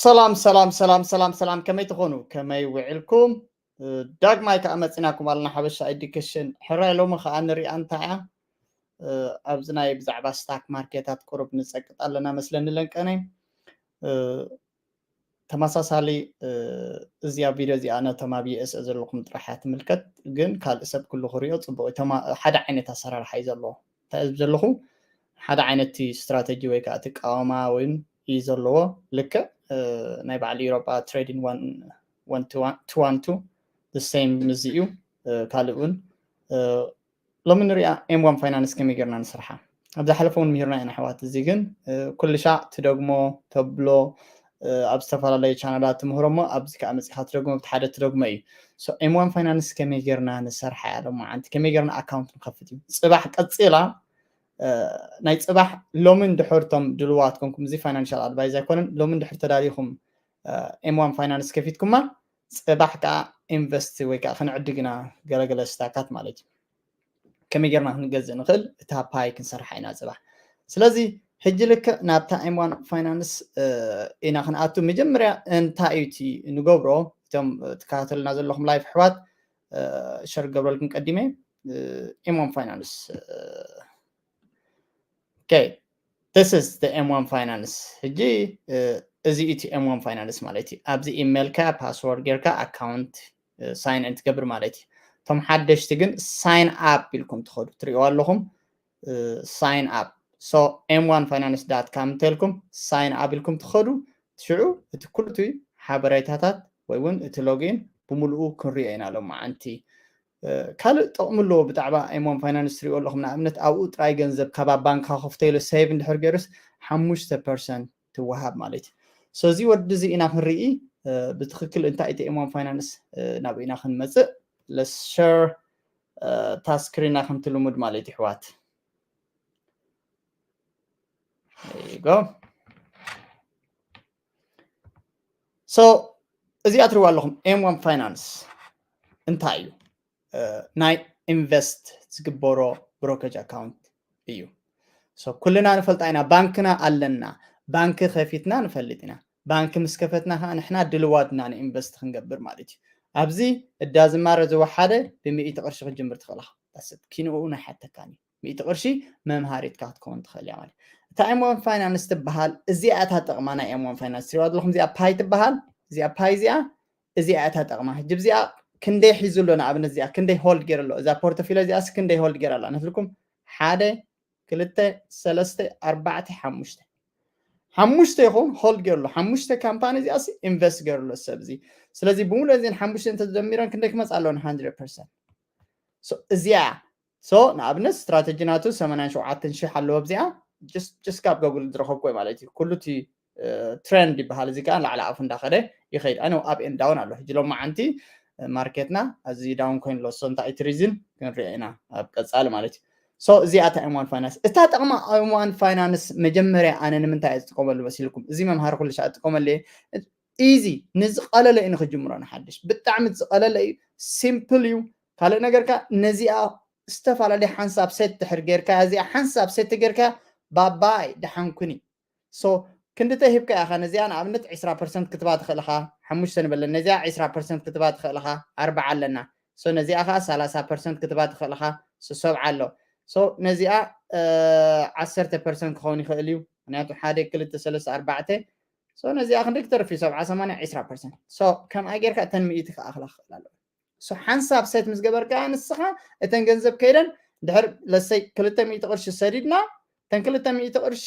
ሰላም ሰላም ሰላም ሰላም ሰላም፣ ከመይ ትኾኑ? ከመይ ውዕልኩም? ዳግማይ ከዓ መፂናኩም ኣለና ሓበሻ ኤዱኬሽን። ሕራይ ሎሚ ከዓ ንሪኣ እንታይ እያ? ኣብዚ ናይ ብዛዕባ ስታክ ማርኬታት ቁሩብ ንፀቅጥ ኣለና መስለኒ ለንቀነይ። ተመሳሳሊ እዚኣ ቪድዮ እዚኣ ነቶም ኣብ ዩኤስኤ ዘለኹም ጥራሕ እያ ትምልከት፣ ግን ካልእ ሰብ ኩሉ ክሪኦ ፅቡቅ እዩ። ሓደ ዓይነት ኣሰራርሓ እዩ ዘለዎ። እንታይ እዩ ዘለኹ? ሓደ ዓይነት እቲ ስትራተጂ ወይ ከዓ እቲ ቃወማ ወይ እዩ ዘለዎ። ልክዕ ናይ በዓል ኤውሮጳ ትሬዲንግ ዋን ቱ ዋን ቱ ሴም ምዚ እዩ። ካልእ እውን ሎሚ ንሪኣ ኤም ዋን ፋይናንስ ከመይ ጌርና ንሰርሓ። ኣብ ዝሓለፈ እውን ምሂርና ኢና ኣሕዋት። እዚ ግን ኩሉ ሻዕ ትደግሞ ተብሎ ኣብ ዝተፈላለዩ ቻናላት ትምህሮ እሞ ኣብዚ ከዓ መፂኻ ትደግሞ፣ ብቲ ሓደ ትደግሞ እዩ። ኤም ዋን ፋይናንስ ከመይ ጌርና ንሰርሓ እያ ሎማዓንቲ፣ ከመይ ጌርና ኣካውንት ንኸፍት እዩ። ፅባሕ ቀፂላ ናይ ፅባሕ ሎሚ እንድሕር ቶም ድልዋት ኮንኩም፣ እዚ ፋይናንሻል ኣድቫይዝ ኣይኮነን። ሎሚ እንድሕር ተዳሊኹም ኤም ዋን ፋይናንስ ከፊትኩማ ፅባሕ ከዓ ኢንቨስት ወይ ከዓ ክንዕድግ ኢና ገለገለ ስታካት ማለት እዩ። ከመይ ጌርና ክንገዝእ ንኽእል እታ ፓይ ክንሰርሓ ኢና ፅባሕ። ስለዚ ሕጂ ልክዕ ናብታ ኤም ዋን ፋይናንስ ኢና ክንኣቱ። መጀመርያ እንታይ እዩ እቲ ንገብሮ? እቶም ትከታተሉና ዘለኹም ላይፍ ኣሕዋት ሸር ገብረልኩም ቀዲመ። ኤም ዋን ፋይናንስ okay, this is the ኤም ዋን ፋይናንስ። ሕጂ እዚ እቲ ኤም ዋን ፋይናንስ ማለት እዩ። ኣብዚ ኢሜልካ ፓስወርድ ጌርካ ኣካውንት ሳይን ኢን ትገብር ማለት እዩ። እቶም ሓደሽቲ ግን ሳይን ኣፕ ኢልኩም ትኸዱ ትሪእዋ ኣለኹም። ሳይን ኣፕ so ኤም ዋን ፋይናንስ ዳት ካም እንተልኩም ሳይን ኣፕ ኢልኩም ትኸዱ። ሽዑ እቲ ኩሉ እቲ ሓበሬታታት ወይ እውን እቲ ሎጊን ብምሉኡ ክንሪኦ ኢና ሎማዓንቲ። ካልእ ጥቕሚ ኣለዎ ብዛዕባ ኤም ዋን ፋይናንስ ትሪኦ ኣለኹም። ንኣብነት ኣብኡ ጥራይ ገንዘብ ካብ ኣብ ባንክኻ ከፍተይሉ ሴቭ እንድሕር ገይሩስ ሓሙሽተ ፐርሰንት ትወሃብ ማለት እዩ። ስለዚ ወዲ እዚ ኢና ክንርኢ ብትኽክል እንታይ እቲ ኤም ዋን ፋይናንስ ናብኡ ኢና ክንመፅእ። ለስ ሸር ታስክሪና ከምቲ ልሙድ ማለት እዩ ኣሕዋት። There you go. So እዚኣ ትሪእዋ ኣለኹም ኤም ዋን ፋይናንስ እንታይ እዩ? ናይ ኢንቨስት ዝግበሮ ብሮከጅ ኣካውንት እዩ። ኩልና ንፈልጣ ኢና፣ ባንክና ኣለና፣ ባንኪ ከፊትና ንፈልጥ ኢና። ባንኪ ምስ ከፈትና ከዓ ንሕና ድልዋትና ንኢንቨስት ክንገብር ማለት እዩ። ኣብዚ እዳ ዝማረ ዝወሓደ ብሚእቲ ቅርሺ ክትጅምር ትኽእል ኢኻ። ኪንኡ ናይ ሓተካኒ ሚእቲ ቅርሺ መምሃሪትካ ክትከውን ትኽእል እያ ማለት። እታ ኤም ዋን ፋይናንስ ትበሃል እዚኣ እታ ጥቕማ ናይ ኤም ዋን ፋይናንስ ትሪእዋ ዘለኹም እዚኣ ፓይ ትበሃል። እዚኣ ፓይ እዚኣ እዚኣ እታ ጥቕማ። ሕጂ እዚኣ ክንደይ ሒዙ ኣሎ? ንኣብነት እዚኣ ክንደይ ሆልድ ገይሩ ኣሎ? እዛ ፖርቶፊልዮ እዚኣስ ክንደይ ሆልድ ገይራ ኣላ? ነትልኩም ሓደ ክልተ ሰለስተ ኣርባዕተ ሓሙሽተ ሓሙሽተ ይኸውን ሆልድ ገይሩ ኣሎ። ሓሙሽተ ካምፓኒ እዚኣስ ኢንቨስት ገይሩ ኣሎ ሰብ እዚ። ስለለዚ ብምሉእ እዚን ሓሙሽተ እንተተደሚረን ክንደይ ክመፃ ኣለዎ? ሃንድረድ ፐርሰንት። እዚኣ so ንኣብነት ስትራተጂ ናቱ ሰማንያን ሸውዓተን ሺሕ ኣለዎ። ኣብዚኣ ጀስት ካብ ጎግል ዝረኸብኩ ማለት እዩ። ኩሉ እቲ ትሬንድ ይበሃል። እዚ ከዓ ላዕሊ ኣፉ እንዳኸደ ይኸይድ። ኣነ ኣብ ኤንድ ዳውን ኣሎ። ሕጂ ሎማዓንቲ ማርኬትና ኣዝዩ ዳውን ኮይኑ ኣሎ። So እንታይ እቲ ሪዝን ክንሪኦ ኢና ኣብ ቀፃሊ ማለት እዩ። So እዚኣ እታ ኤም ዋን ፋይናንስ። እታ ጥቕማ ኤም ዋን ፋይናንስ መጀመርያ ኣነ ንምንታይ እየ ዝጥቀመሉ መሲልኩም? እዚ መምሃሪ ኩሉ ሻዕ ዝጥቀመሉ እየ። ኢዚ ንዝቐለለ እዩ ንክጅምሮ ንሓድሽ። ብጣዕሚ ዝቐለለ እዩ። ሲምፕል እዩ። ካልእ ነገር ከዓ ነዚኣ ዝተፈላለየ ሓንሳብ ሴት ድሕር ጌርካ፣ እዚኣ ሓንሳብ ሴት ጌርካ ባባይ ደሓንኩኒ። So ክንድተ ሂብካ ኢኻ ነዚኣ ንኣብነት ዕስራ ፐርሰንት ክትባ ትኽእል ኢኻ። ሓሙሽተ ንበለ ነዚኣ ዕስራ ፐርሰንት ክትባ ትኽእል ኢኻ። ኣርባዓ ኣለና። So ነዚኣ ኸዓ ሰላሳ ፐርሰንት ክትባ ትኽእል ኢኻ። So ሰብዓ ኣሎ። So ነዚኣ ዓሰርተ ፐርሰንት ክኸውን ይኽእል እዩ። ምክንያቱ ሓደ ክልተ ሰለስተ ኣርባዕተ። So ነዚኣ ክንደይ ክተርፍ እዩ? ሰብዓ ሰማንያ ዕስራ ፐርሰንት። So ከምኣ ጌርካ እተን ሚእቲ ክኣኽላ ክኽእል ኣለዎ። So ሓንሳብ ሴት ምስ ገበርካ ንስኻ እተን ገንዘብ ከይደን ድሕር ለሰይ ክልተ ሚእቲ ቅርሺ ሰዲድና እተን ክልተ ሚእቲ ቅርሺ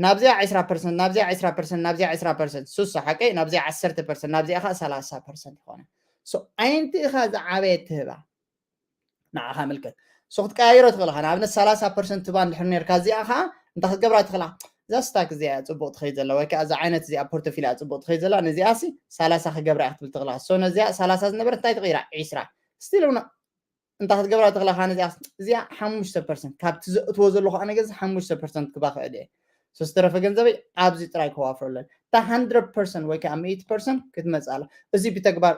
ናብዚኣ ዕስራ ፐርሰንት ናብዚኣ ዕስራ ፐርሰንት ናብዚኣ ዕስራ ፐርሰንት ሱሳ ሓቀይ ናብዚኣ ዓሰርተ ፐርሰንት ናብዚኣ ከዓ ሰላሳ ፐርሰንት ይኾነ። So ኣየንቲ ኢኻ ዝዓበየ ትህባ? ንዓኻ ምልከት። So ክትቀያይሮ ትኽእል ኢኻ። ንኣብነት ሰላሳ ፐርሰንት ትባ እንድሕር ነርካ እዚኣ ከዓ እንታይ ክትገብራ ትኽእላ? እዛ ስታክ እዚኣ እያ ፅቡቅ ትኸይድ ዘላ ወይ ከዓ እዛ ዓይነት እዚኣ ፖርቶፊል እያ ፅቡቅ ትኸይድ ዘላ፣ ነዚኣ ሲ ሰላሳ ክገብራ እያ ክትብል ትኽእላ። So ነዚኣ ሰላሳ ዝነበረት እንታይ ትቕይራ? ዕስራ። ስቲል እውን እንታይ ክትገብራ ትኽእላ? ከዓ ነዚኣ እዚኣ ሓሙሽተ ፐርሰንት ካብቲ ዘእትዎ ዘለኹ ኣነ ገዛ ሓሙሽተ ፐርሰንት ክባ ክእል እየ። So ዝተረፈ ገንዘበይ ኣብዚ ጥራይ ከዋፍረለን። እታ ሃንድረድ ፐርሰንት ወይ ከዓ ሚእቲ ፐርሰንት ክትመፅእ ኣላ። እዚ ብተግባር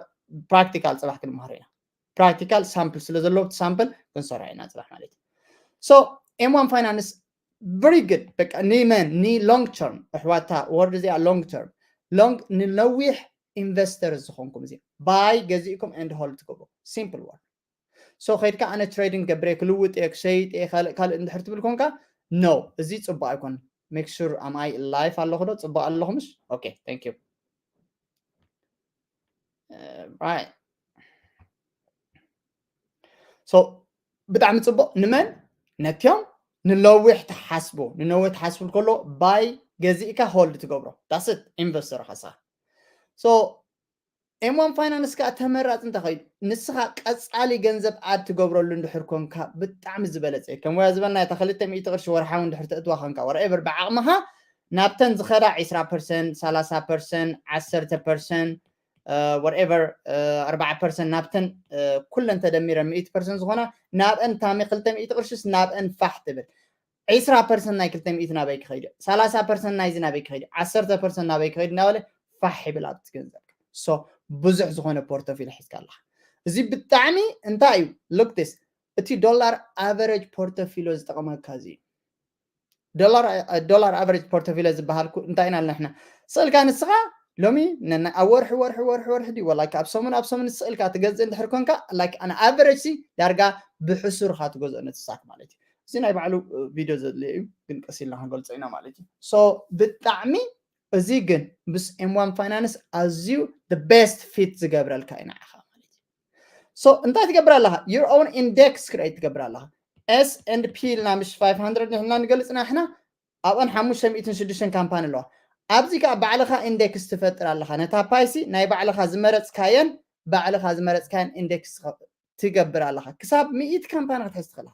ፕራክቲካል ፅባሕ ክንመሃሮ ኢና። ፕራክቲካል ሳምፕል ስለ ዘለዎ እቲ ሳምፕል ክንሰርሖ ኢና ፅባሕ ማለት እዩ። So ኤም ዋን ፋይናንስ very good በቃ ንመን ኒ ሎንግ ተርም ኣሕዋታ ወርድ እዚኣ ሎንግ ተርም long ንነዊሕ ኢንቨስተር ዝኾንኩም እዚ ባይ ገዚእኩም and hold ትገብሩ። Simple word። So ከይድካ ኣነ ትሬዲንግ ገብረ ክልውጥ እየ ክሸይጥ እየ ካልእ ካልእ እንድሕር ትብል ኮንካ no፣ እዚ ፅቡቅ ኣይኮን። Make sure am I live ኣለኹ ዶ? ፅቡቅ ኣለኹ ምሽ? Okay, thank you. Right. So ብጣዕሚ ፅቡቅ። ንመን? ነቲኦም ንነዊሕ ትሓስቡ ንነዊሕ ትሓስቡ ከሎ ባይ ገዚእካ hold ትገብሮ። That's it። ኢንቨስተር ኻሳ። So M one finance ከዓ ተመራፂ እንታይ ኮይኑ ንስኻ ቀፃሊ ገንዘብ ኣድ ትገብረሉ እንድሕር ኮንካ ብጣዕሚ ዝበለፀ እዩ። ከም ወያ ዝበልና እታ ክልተ ሚእቲ ቅርሺ ወርሓዊ እንድሕር ተእትዋ ኮንካ whatever ብዓቕምኻ ናብተን ዝኸዳ ዒስራ ፐርሰንት፣ ሰላሳ ፐርሰንት፣ ዓሰርተ ፐርሰንት፣ whatever ኣርባዓ ፐርሰንት ናብተን ኩለን ተደሚረን ሚእቲ ፐርሰንት ዝኾና ናብአን ታሚ ክልተ ሚእቲ ቅርሽስ ናብአን ፋሕ ትብል። ዒስራ ፐርሰንት ናይ ክልተ ሚእቲ ናበይ ክኸይድ እዩ? ሰላሳ ፐርሰንት ናይዚ ናበይ ክኸይድ እዩ? ዓሰርተ ፐርሰንት ናበይ ክኸይድ እናበለ ፋሕ ይብል ኣብቲ ገንዘብ። So ብዙሕ ዝኾነ ፖርቶፊል ሒዝካ ኣለኻ። እዚ ብጣዕሚ እንታይ እዩ? Look this፣ እቲ ዶላር ኣቨሬጅ ፖርቶፊሎ ዝጠቕመካ እዚ እዩ። ዶላር ዶላር ኣቨሬጅ ፖርቶፊሎ ዝበሃል እንታይ ኢና ንሕና ስእልካ ንስኻ ሎሚ ኣብ ወርሒ ወርሒ ወርሒ ወርሒ ድዩ ወላ ኣብ ሰሙን ኣብ ሰሙን ስእልካ ትገዝእ እንድሕር ኮንካ like an average ሲ ዳርጋ ብሕሱር ካ ትገዝኦ ነቲ ስታክ ማለት እዩ። እዚ ናይ ባዕሉ ቪድዮ ዘድልዮ እዩ፣ ግን ቀስ ኢልና ክንገልጾ ኢና ማለት እዩ። So ብጣዕሚ እዚ ግን ምስ M one finance ኣዝዩ the best fit ዝገብረልካ እዩ ንዓኻ ማለት እዩ። So እንታይ ትገብር ኣለኻ? Your own index create ትገብር ኣለኻ። S and P ኢልና ምሽ ፋይቭ ሃንድረድ ንሕና ንገልጽና ንሕና ኣብአን ሓሙሽተ ሚእትን ሽዱሽተን ካምፓኒ ኣለዋ። ኣብዚ ከዓ ባዕልኻ ኢንዴክስ ትፈጥር ኣለኻ። ነታ ፓይሲ ናይ ባዕልኻ ዝመረፅካየን ባዕልኻ ዝመረፅካየን ኢንዴክስ ትገብር ኣለኻ። ክሳብ ሚእቲ ካምፓኒ ክትሕዝ ትኽእላ።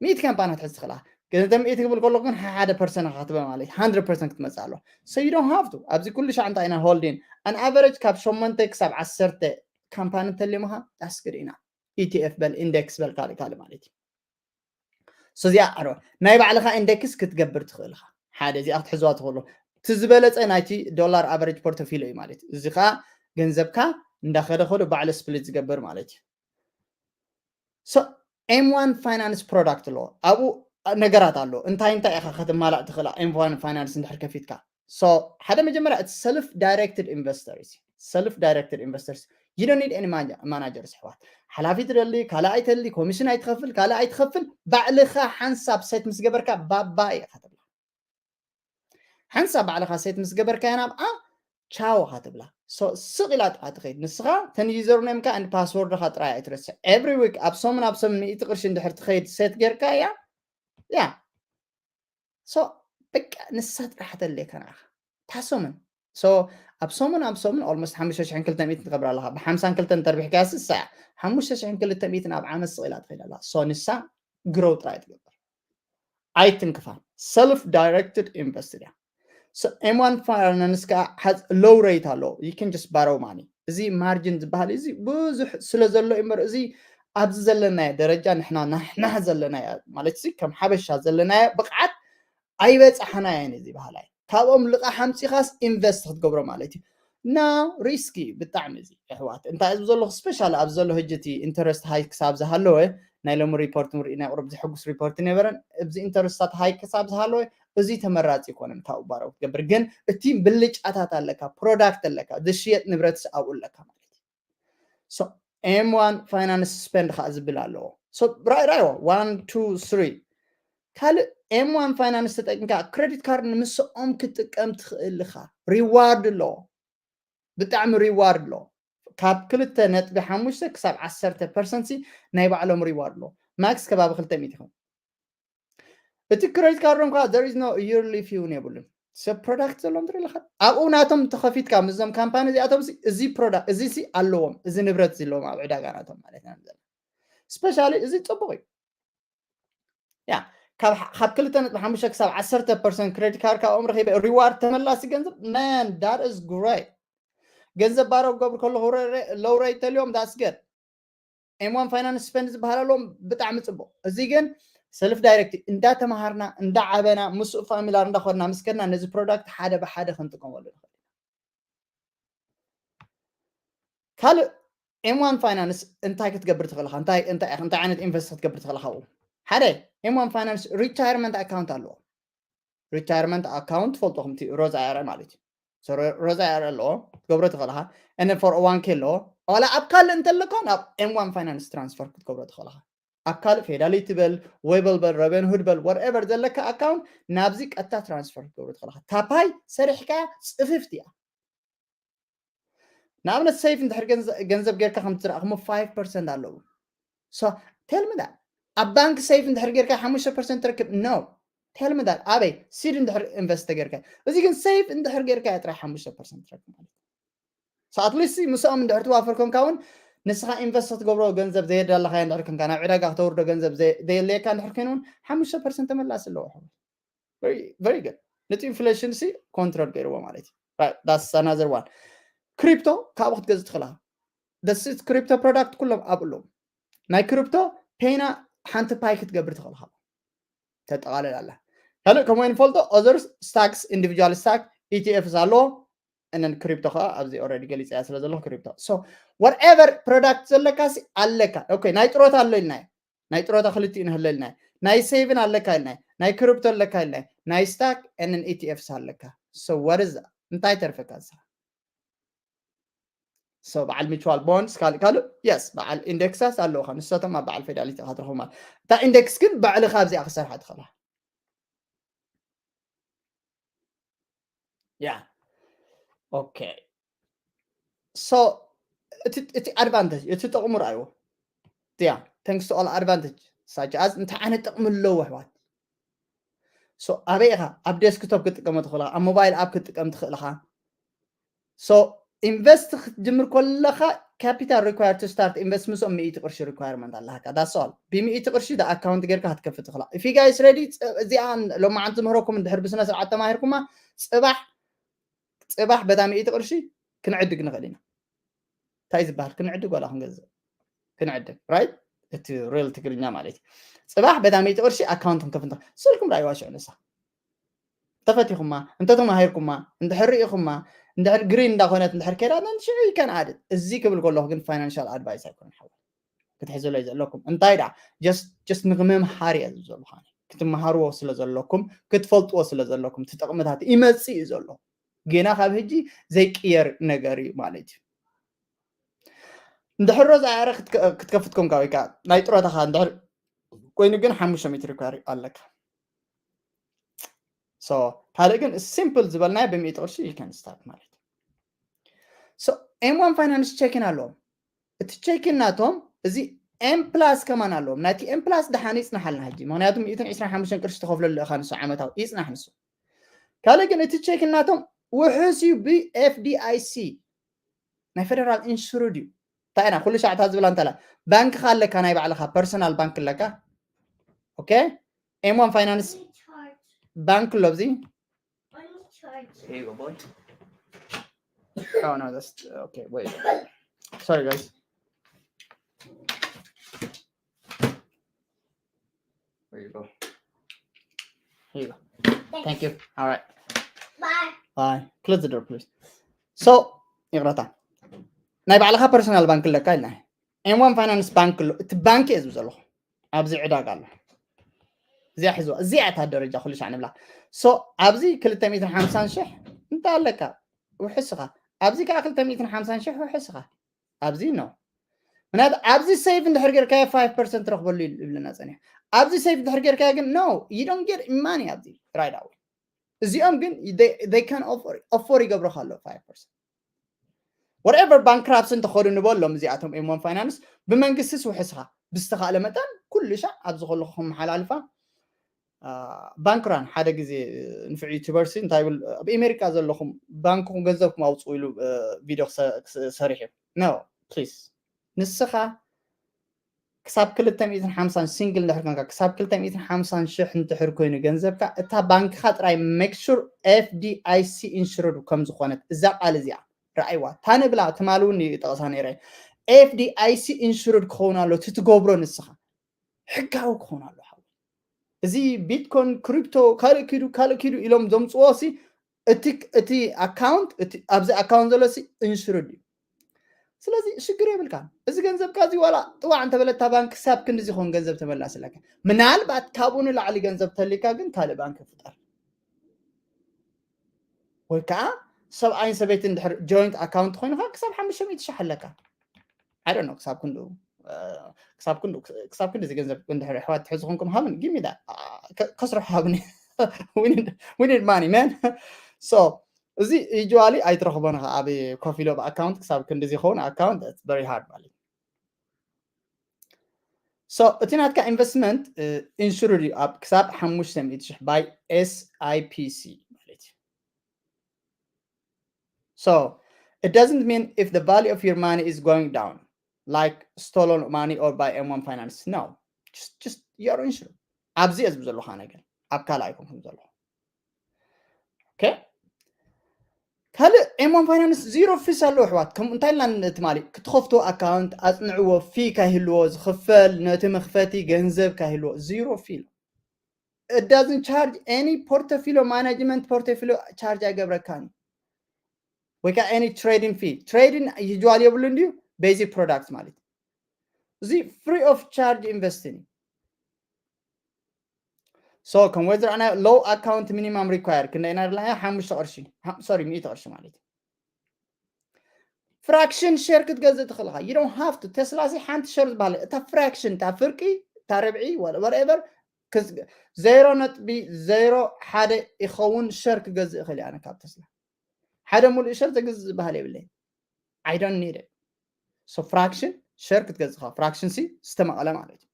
ሚእቲ ካምፓኒ ክትሕዝ ትኽእላ። ግን እተ ሚእቲ ክብል ከሎ ግን ሓደ ፐርሰንት ክትበ ማለት ሃንድረድ ፐርሰንት ክትመፅእ ኣለዋ። So you don't have to። ኣብዚ ኩሉ ሻዕ እንታይ ኢና ሆልዲን an average ካብ ሸሞንተ ክሳብ ዓሰርተ ካምፓኒ እንተልዮምኻ that's good ኢና። ኢቲኤፍ በል ኢንዴክስ በል ካልእ ካልእ ማለት እዩ። So እዚኣ ኣረ ናይ ባዕልኻ ኢንዴክስ ክትገብር ትኽእል ኢኻ። ሓደ እዚኣ ክትሕዝዋ ትኽእሉ እቲ ዝበለፀ ናይቲ ዶላር ኣቨሬጅ ፖርቶፊሎ እዩ ማለት እዩ። እዚ ከዓ ገንዘብካ እንዳኸደ ከዶ ባዕሉ ስፕሊት ዝገብር ማለት እዩ። So M one finance product ኣለዎ። ኣብኡ ነገራት ኣለዎ። እንታይ እንታይ ኢኻ ከተማላእ ትኽእላ M one finance እንድሕር ከፊትካ? So ሓደ መጀመርያ እቲ ሰልፍ ዳይሬክትድ ኢንቨስተር እዩ። ሰልፍ ዳይሬክትድ ኢንቨስተርስ you don't need any manager ኣሕዋት። ሓላፊ ትደሊ ካልእ ኣይተሊ ኮሚሽን ኣይትኸፍል ካልእ ኣይትኸፍል ባዕልኻ ሓንሳብ ሴት ምስ ገበርካ ባባ ኢኻ ትብላ። ሓንሳብ ባዕልኻ ሴት ምስ ገበርካያ ናብኣ ቻው ኢኻ ትብላ። ስቕ ኢላ ጥቓ ትኸይድ። ንስኻ ተን ዩዘር ኔምካ and ፓስወርድኻ ጥራይ ኣይትረስዕ። ኤቭሪ ዊክ ኣብ ሰሙን ኣብ ሰሙን ሚእቲ ቅርሺ እንድሕር ትኸይድ ሴት ጌርካ እያ ያ so በቃ ንሳ ጥራሕ ተለካ ንዓኻ ታሶምን so ኣብ ሰሙን ኣብ ሰሙን ኦልሞስት ሓሙሽተ ሽሕን ክልተ ሚእትን ትገብር ኣለኻ። ብሓምሳን ክልተን ተርቢሕካ ስሳ ሓሙሽተ ሽሕን ክልተ ሚእትን ኣብ ዓመት ስቕ ኢላ ትኸይድ ኣላ። So ንሳ ግሮው ጥራይ ትገብር ኣይትንክፋን። ሰልፍ ዳይሬክትድ ኢንቨስትድ እያ። M one finance ከዓ has low rate ኣለዎ። You can just borrow money። እዚ ማርጅን ዝበሃል እዚ ብዙሕ ስለ ዘሎ እዩ እምበር እዚ ኣብዚ ዘለናዮ ደረጃ ንሕና ናሕና ዘለናዮ ማለት እዚ ከም ሓበሻ ዘለናዮ ብቕዓት ኣይበፃሕናዮን እዚ ባህላይ ካብኦም ልቓሕ ኣምፂኻስ ኢንቨስት ክትገብሮ ማለት እዩ። ና ሪስኪ ብጣዕሚ እዚ ኣሕዋት እንታይ እዚ ዘለኹ ስፔሻሊ ኣብዚ ዘሎ ህጂ እቲ ኢንተረስት ሃይ ክሳብ ዝሃለወ ናይ ሎሚ ሪፖርት ንርኢ ናይ ቁሩብ ዘሐጉስ ሪፖርት ነበረን። እዚ ኢንተረስታት ሃይ ክሳብ ዝሃለወ እዚ ተመራፂ ይኮነን ካብኡ ባረው ክትገብር ግን እቲ ብልጫታት ኣለካ ፕሮዳክት ኣለካ ዝሽየጥ ንብረትስ ኣብኡ ኣለካ ማለት እዩ። So M one finance spend ከዓ ዝብል ኣለዎ። So ራይ ራይዎ one two three ካልእ M one finance ተጠቂምካ ክሬዲት ካርድ ንምስኦም ክትጥቀም ትኽእል ኢኻ። ሪዋርድ ኣለዎ። ብጣዕሚ ሪዋርድ ኣሎ። ካብ ክልተ ነጥቢ ሓሙሽተ ክሳብ ዓሰርተ ፐርሰንት ናይ ባዕሎም ሪዋርድ ኣሎ። ማክስ ከባቢ ክልተ ሚእቲ ይኸውን። እቲ ክሬዲት ካርዶም ከዓ there is no yearly fee እውን የብሉን። ሰብ ፕሮዳክት ዘለዎም ትርኢ ኣለኻ ኣብኡ ናቶም ተኸፊትካ ምስዞም ካምፓኒ እዚኣቶም እዚ ፕሮዳክት እዚ ሲ ኣለዎም እዚ ንብረት እዚ ኣለዎም ኣብ ዕዳጋ ናቶም ማለት ኢና ዘለና። ስፔሻሊ እዚ ፅቡቅ እዩ። ያ ካብ ክልተ ነጥቢ ሓሙሽተ ክሳብ ዓሰርተ ፐርሰንት ክሬዲት ካርድ ካብኦም ረኺበ ሪዋርድ ተመላሲ ገንዘብ man that is great። ገንዘብ ባረው ክገብር ከለኹ ሎው ሬት ተልዮም that's good። M one finance spend ዝበሃል ኣለዎም ብጣዕሚ ፅቡቅ። እዚ ግን ሰልፍ ዳይሬክት እንዳተምሃርና እንዳዓበና ምስኡ ፋሚላር እንዳኮድና ምስ ከድና ነዚ ፕሮዳክት ሓደ ብሓደ ክንጥቀመሉ ንኽእል። ካልእ M one finance እንታይ ክትገብር ትኽእል ኢኻ? እንታይ እንታይ እንታይ ዓይነት ኢንቨስት ክትገብር ትኽእል ኢኻ? ሓደ M one finance retirement account ኣለዎ። Retirement account ትፈልጦ ከምቲ ሮዛ ኣረ ማለት እዩ። So ሮ- ሮዛ ያረ ኣለዎ ክትገብሮ ትኽእል ኢኻ። And for one K ኣለዎ። ዋላ ኣብ ካልእ እንተለካ ናብ M one Finance transfer ክትገብሮ ትኽእል ኢኻ። ኣብ ካልእ ፌዳሊቲ በል፣ ዌበል በል፣ ረበንሁድ በል፣ whatever ዘለካ ኣካውንት ናብዚ ቀጥታ ትራንስፈር ክትገብሮ ትኽእል ኢኻ። ታፓይ ሰሪሕካ ጽፍፍቲ እያ። ንኣብነት ሴፍ እንድሕር ገንዘ- ገንዘብ ጌርካ ከም ትረኣኹሞ five percent ኣለዎ። So tell me that ኣብ ባንክ ሴፍ እንድሕር ጌርካ ሓሙሽተ ፐርሰንት ትረክብ? No, tell me that ኣበይ ሲድ እንድሕር ኢንቨስት ጌርካ። እዚ ግን ሴፍ እንድሕር ጌርካ ጥራይ ሓሙሽተ ፐርሰንት ትረክብ ማለት እዩ። So at least ምስኦም እንድሕር ትዋፈር ኮንካ እውን ንስኻ ኢንቨስት ክትገብሮ ገንዘብ ዘየዳለኻዮ እንድሕር ኮንካ፣ ናብ ዕዳጋ ክተውርዶ ገንዘብ ዘየ- ዘየድልየካ እንድሕር ኮይኑ እውን ሓሙሽተ ፐርሰንት ተመላሲ ኣለዎ። Very good። ነቲ ኢንፍሌሽን ሲ ኮንትሮል ገይርዎ ማለት እዩ። That's another one። ክሪፕቶ ካብኡ ክትገዝእ ትኽእል ኢኻ። This is crypto product ኩሎም ኣብኡ ኣለዉ። ናይ ክሪፕቶ ፔና ሓንቲ ፓይ ክትገብር ትኽእል ኢኻ። ተጠቓልል ኣላ። ካልእ ከምኡ ንፈልጦ other stocks፣ individual stock፣ E T Fs ኣለዎ። እነን ክሪፕቶ ከዓ ኣብዚ already ገሊፀያ ስለ ዘለኹ ክሪፕቶ። So whatever product ዘለካ ሲ ኣለካ። Okay፣ ናይ ጥሮታ ኣሎ ኢልና እዩ። ናይ ጥሮታ ክልቲኡ ንህለ ኢልና እዩ። ናይ ሴቭን ኣለካ ኢልና እዩ። ናይ ክሪፕቶ ኣለካ ኢልና እዩ። ናይ ስታክ እነን E T Fs ኣለካ። So what is that? እንታይ ተርፈካ ንስኻ? So በዓል mutual bonds ካልእ ካልእ? Yes፣ በዓል ኢንደክሳስ ኣለውኻ። ንሳቶም ኣብ በዓል ፌዳሊቲ ኢኻ ትረኽቦም ማለት። እታ ኢንደክስ ግን ባዕልኻ ኣብዚኣ ክሰርሓ ትኽእላ። Yeah, okay። So እቲ እቲ ኣድቫንቴጅ፣ እቲ ጥቕሙ ረኣይዎ። Yeah, thanks to all advantage such as እንታይ ዓይነት ጥቕሚ ኣለዎ ኣሕዋት? So ኣበይ ኢኻ? ኣብ ዴስክቶፕ ክትጥቀሞ ትኽእል ኢኻ፣ ኣብ ሞባይል ኣፕ ክትጥቀም ትኽእል ኢኻ። So ኢንቨስት ክትጅምር ከለኻ capital required to start invest ምስኦም ሚእቲ ቅርሺ ሪኳየርመንት ኣለካ። That's all። ብሚእቲ ቅርሺ ኣካውንት ጌርካ ክትከፍት ትኽእል ኢኻ። If you guys ready፣ እዚኣ ሎማዓንቲ ምህረኩም እንድሕር ብስነ ስርዓት ተማሂርኩማ፣ ፅባሕ ፅባሕ በታ ሚእቲ ቅርሺ ክንዕድግ ንኽእል ኢና። እንታይ ዝበሃል? ክንዕድግ ዋላ ክንገዝእ? ክንዕድግ፣ right? እቲ ሪል ትግርኛ ማለት እዩ። ፅባሕ በታ ሚእቲ ቅርሺ ኣካውንት ክንከፍት ንኽእል። ስልኩም ራእይዋ ሽዑ ንሳ ተፈቲኹማ፣ እንተተማሂርኩማ፣ እንድሕር ርኢኹማ፣ እንድሕር ግሪን እንዳኾነት እንድሕር ከይዳ፣ then ሽዑ you can add it። እዚ ክብል ከለኹ ግን ፋይናንሻል ኣድቫይስ ኣይኮነን ሓወይ። ክትሕዝለይ ዘለኩም እንታይ ደኣ፣ just just ንክምምሃር እየ ዝብል ዘለኹ። ክትመሃርዎ ስለ ዘለኩም፣ ክትፈልጥዎ ስለ ዘለኩም፣ እቲ ጥቕምታት ይመጽእ እዩ ዘሎ። ጌና ካብ ሕጂ ዘይቅየር ነገር እዩ ማለት እዩ። እንድሕር ሮዛ ኣረ ክትከፍት ኮንካ ወይ ከዓ ናይ ጥሮታኻ እንድሕር ኮይኑ ግን ሓሙሽተ ሚእቲ ሪኳር ኣለካ። So ካልእ ግን ሲምፕል ዝበልናዮ ብሚእቲ ቅርሺ you can start ማለት እዩ። So M one Finance ቼኪን ኣለዎም። እቲ ቼኪን ናቶም እዚ M plus ከማን ኣለዎም። ናይቲ M plus ደሓን ይጽናሓልና ሕጂ፣ ምክንያቱ ሚእትን ዕስራን ሓሙሽተን ቅርሺ ተኸፍለሉ ኢኻ ንሱ ዓመታዊ ይጽናሕ ንሱ። ካልእ ግን እቲ ቼኪን ናቶም ውሑስ እዩ፣ ብ F D I C ናይ ፌደራል ኢንሹርድ እዩ። እንታይ ኢና ኩሉ ሻዕታ ዝብላ እንተላ ባንክኻ ኣለካ፣ ናይ ባዕልኻ ፐርሰናል ባንክ ኣለካ። Okay፣ M one Finance ባንክ ኣሎ ኣብዚ። Here you go, boy. Oh no, that's okay. Wait, sorry guys. Here you go. Here you go. Thank you. All right. Bye. Bye. Close the door, please. So ይቕረታ፣ ናይ ባዕልኻ ፐርሰናል ባንክ ኣለካ ኢልና። M one Finance ባንክ ኣሎ። እቲ ባንክ እየ ዝብል ዘለኹ። ኣብዚ ዕዳጋ ኣሎ። እዚኣ ሕዝዋ፣ እዚኣ እታ ደረጃ ኩሉ ሻዕ ንብላ። So ኣብዚ ክልተ ሚእትን ሓምሳን ሽሕ እንታይ ኣለካ? ውሕስኻ። ኣብዚ ከዓ ክልተ ሚእትን ሓምሳን ሽሕ ውሕስኻ። ኣብዚ ነው። ምክንያቱ ኣብዚ ሴቭ እንድሕር ጌርካዮ five percent ትረኽበሉ ይብለና ጸኒሑ። ኣብዚ ሴቭ እንድሕር ጌርካዮ ግን no, you don't get money ኣብዚ right away። እዚኦም ግን they can offer offer ይገብሩኻ ኣለዉ five percent። Whatever ባንክራፕሲ እንተኸዱ ንበሎም እዚኣቶም M one Finance ብመንግስቲ ስውሕስኻ ብዝተኻእለ መጠን ኩሉ ሻዕ ኣብዚ ከለኹ ከመሓላልፋ። ባንክራን ሓደ ግዜ ንፍዕ ዩቱበርሲ እንታይ ይብል፣ ኣብ ኣሜሪካ ዘለኹም ባንክኹም ገንዘብኩም ኣውፅኡ ኢሉ ቪድዮ ሰሪሑ። No, please፣ ንስኻ ክሳብ ክልተ ሚእትን ሓምሳን ሲንግል እንድሕር ኮንካ ክሳብ ክልተ ሚእትን ሓምሳን ሽሕ እንድሕር ኮይኑ ገንዘብካ እታ ባንክኻ ጥራይ make sure F D I C insured ከም ዝኾነት እዛ ቃል እዚኣ ረኣይዋ። እታ ንብላ ትማሊ እውን ይጠቕሳ ነይረ። F D I C insured ክኸውን ኣሎ እቲ ትገብሮ ንስኻ ሕጋዊ ክኸውን ኣሎ። ሓው እዚ ቢትኮን ክሪፕቶ ካልእ ኪዱ ካልእ ኪዱ ኢሎም ዘምፅዎ ሲ እቲ እቲ ኣካውንት እቲ ኣብዚ ኣካውንት ዘሎ ሲ ኢንሹርድ እዩ። ስለዚ ሽግር የብልካን። እዚ ገንዘብካ እዚ ዋላ ጥዋዕ እንተበለታ ባንክ ክሳብ ክንዲ ዝኸውን ገንዘብ ተመላስለካ። ምናልባት ካብኡ ንላዕሊ ገንዘብ ተሊካ ግን ካልእ ባንክ ፍጠር ወይ ከዓ ሰብኣይን ሰበይትን ድሕር joint account ኮይንካ ክሳብ ሓሙሽተ ሚእቲ ሺሕ ኣለካ። I don't know ክሳብ ክንዱ ክሳብ ክንዱ ክሳብ ክንዱ ገንዘብ እንድሕር ኣሕዋት ትሕዙ ኮንኩም ሃብን give me that ከስርሑ ሃብኒ። We need money, man. So እዚ usually ኣይትረኽቦን ኢኻ ኣብ ኮፊሎ ብ account ክሳብ ክንዲ ዝኸውን account very hard ማለት። So እቲ ናትካ investment insured እዩ ኣብ ክሳብ ሓሙሽተ ሚእቲ ሺሕ by S I P C ማለት እዩ። So it doesn't mean if the value of your money is going down, like stolen money or by M one Finance. No, just just you're insured. ኣብዚ እየ ዝብዘለኻ ነገር ኣብ ካልእ ኣይኮንኩም ዘለኹ። Okay? ካልእ M one Finance zero fees ኣለዎ ኣሕዋት። ከም እንታይ ኢልና ትማሊ ክትኸፍቶ account ኣጽንዕዎ፣ fee ካይህልዎ ዝኽፈል ነቲ መኽፈቲ ገንዘብ ካይህልዎ zero fee። It doesn't charge any portfolio management portfolio charge ኣይገብረካን ወይ ከዓ any trading fee። Trading usually የብሉን ድዩ? Basic product ማለት እዚ free of charge investing። So ከም ወይ ዝረኣና low account minimum require ክንደይ ኢና ዘለና? ሓሙሽተ ቅርሺ፣ sorry፣ ሚእቲ ቅርሺ ማለት እዩ። Fraction share ክትገዝእ ትኽእል ኢኻ። You don't have to። Tesla ሲ ሓንቲ share ዝበሃል እታ fraction፣ እታ ፍርቂ፣ እታ ርብዒ፣ whatever፣ ዜሮ ነጥቢ ዜሮ ሓደ ይኸውን share ክገዝእ ይኽእል እየ ኣነ ካብ Tesla። ሓደ ሙሉእ share ዘግዝእ ዝበሃል የብለይ። I don't need it። So fraction share ክትገዝእ ኢኻ። Fraction ሲ ዝተመቐለ ማለት እዩ።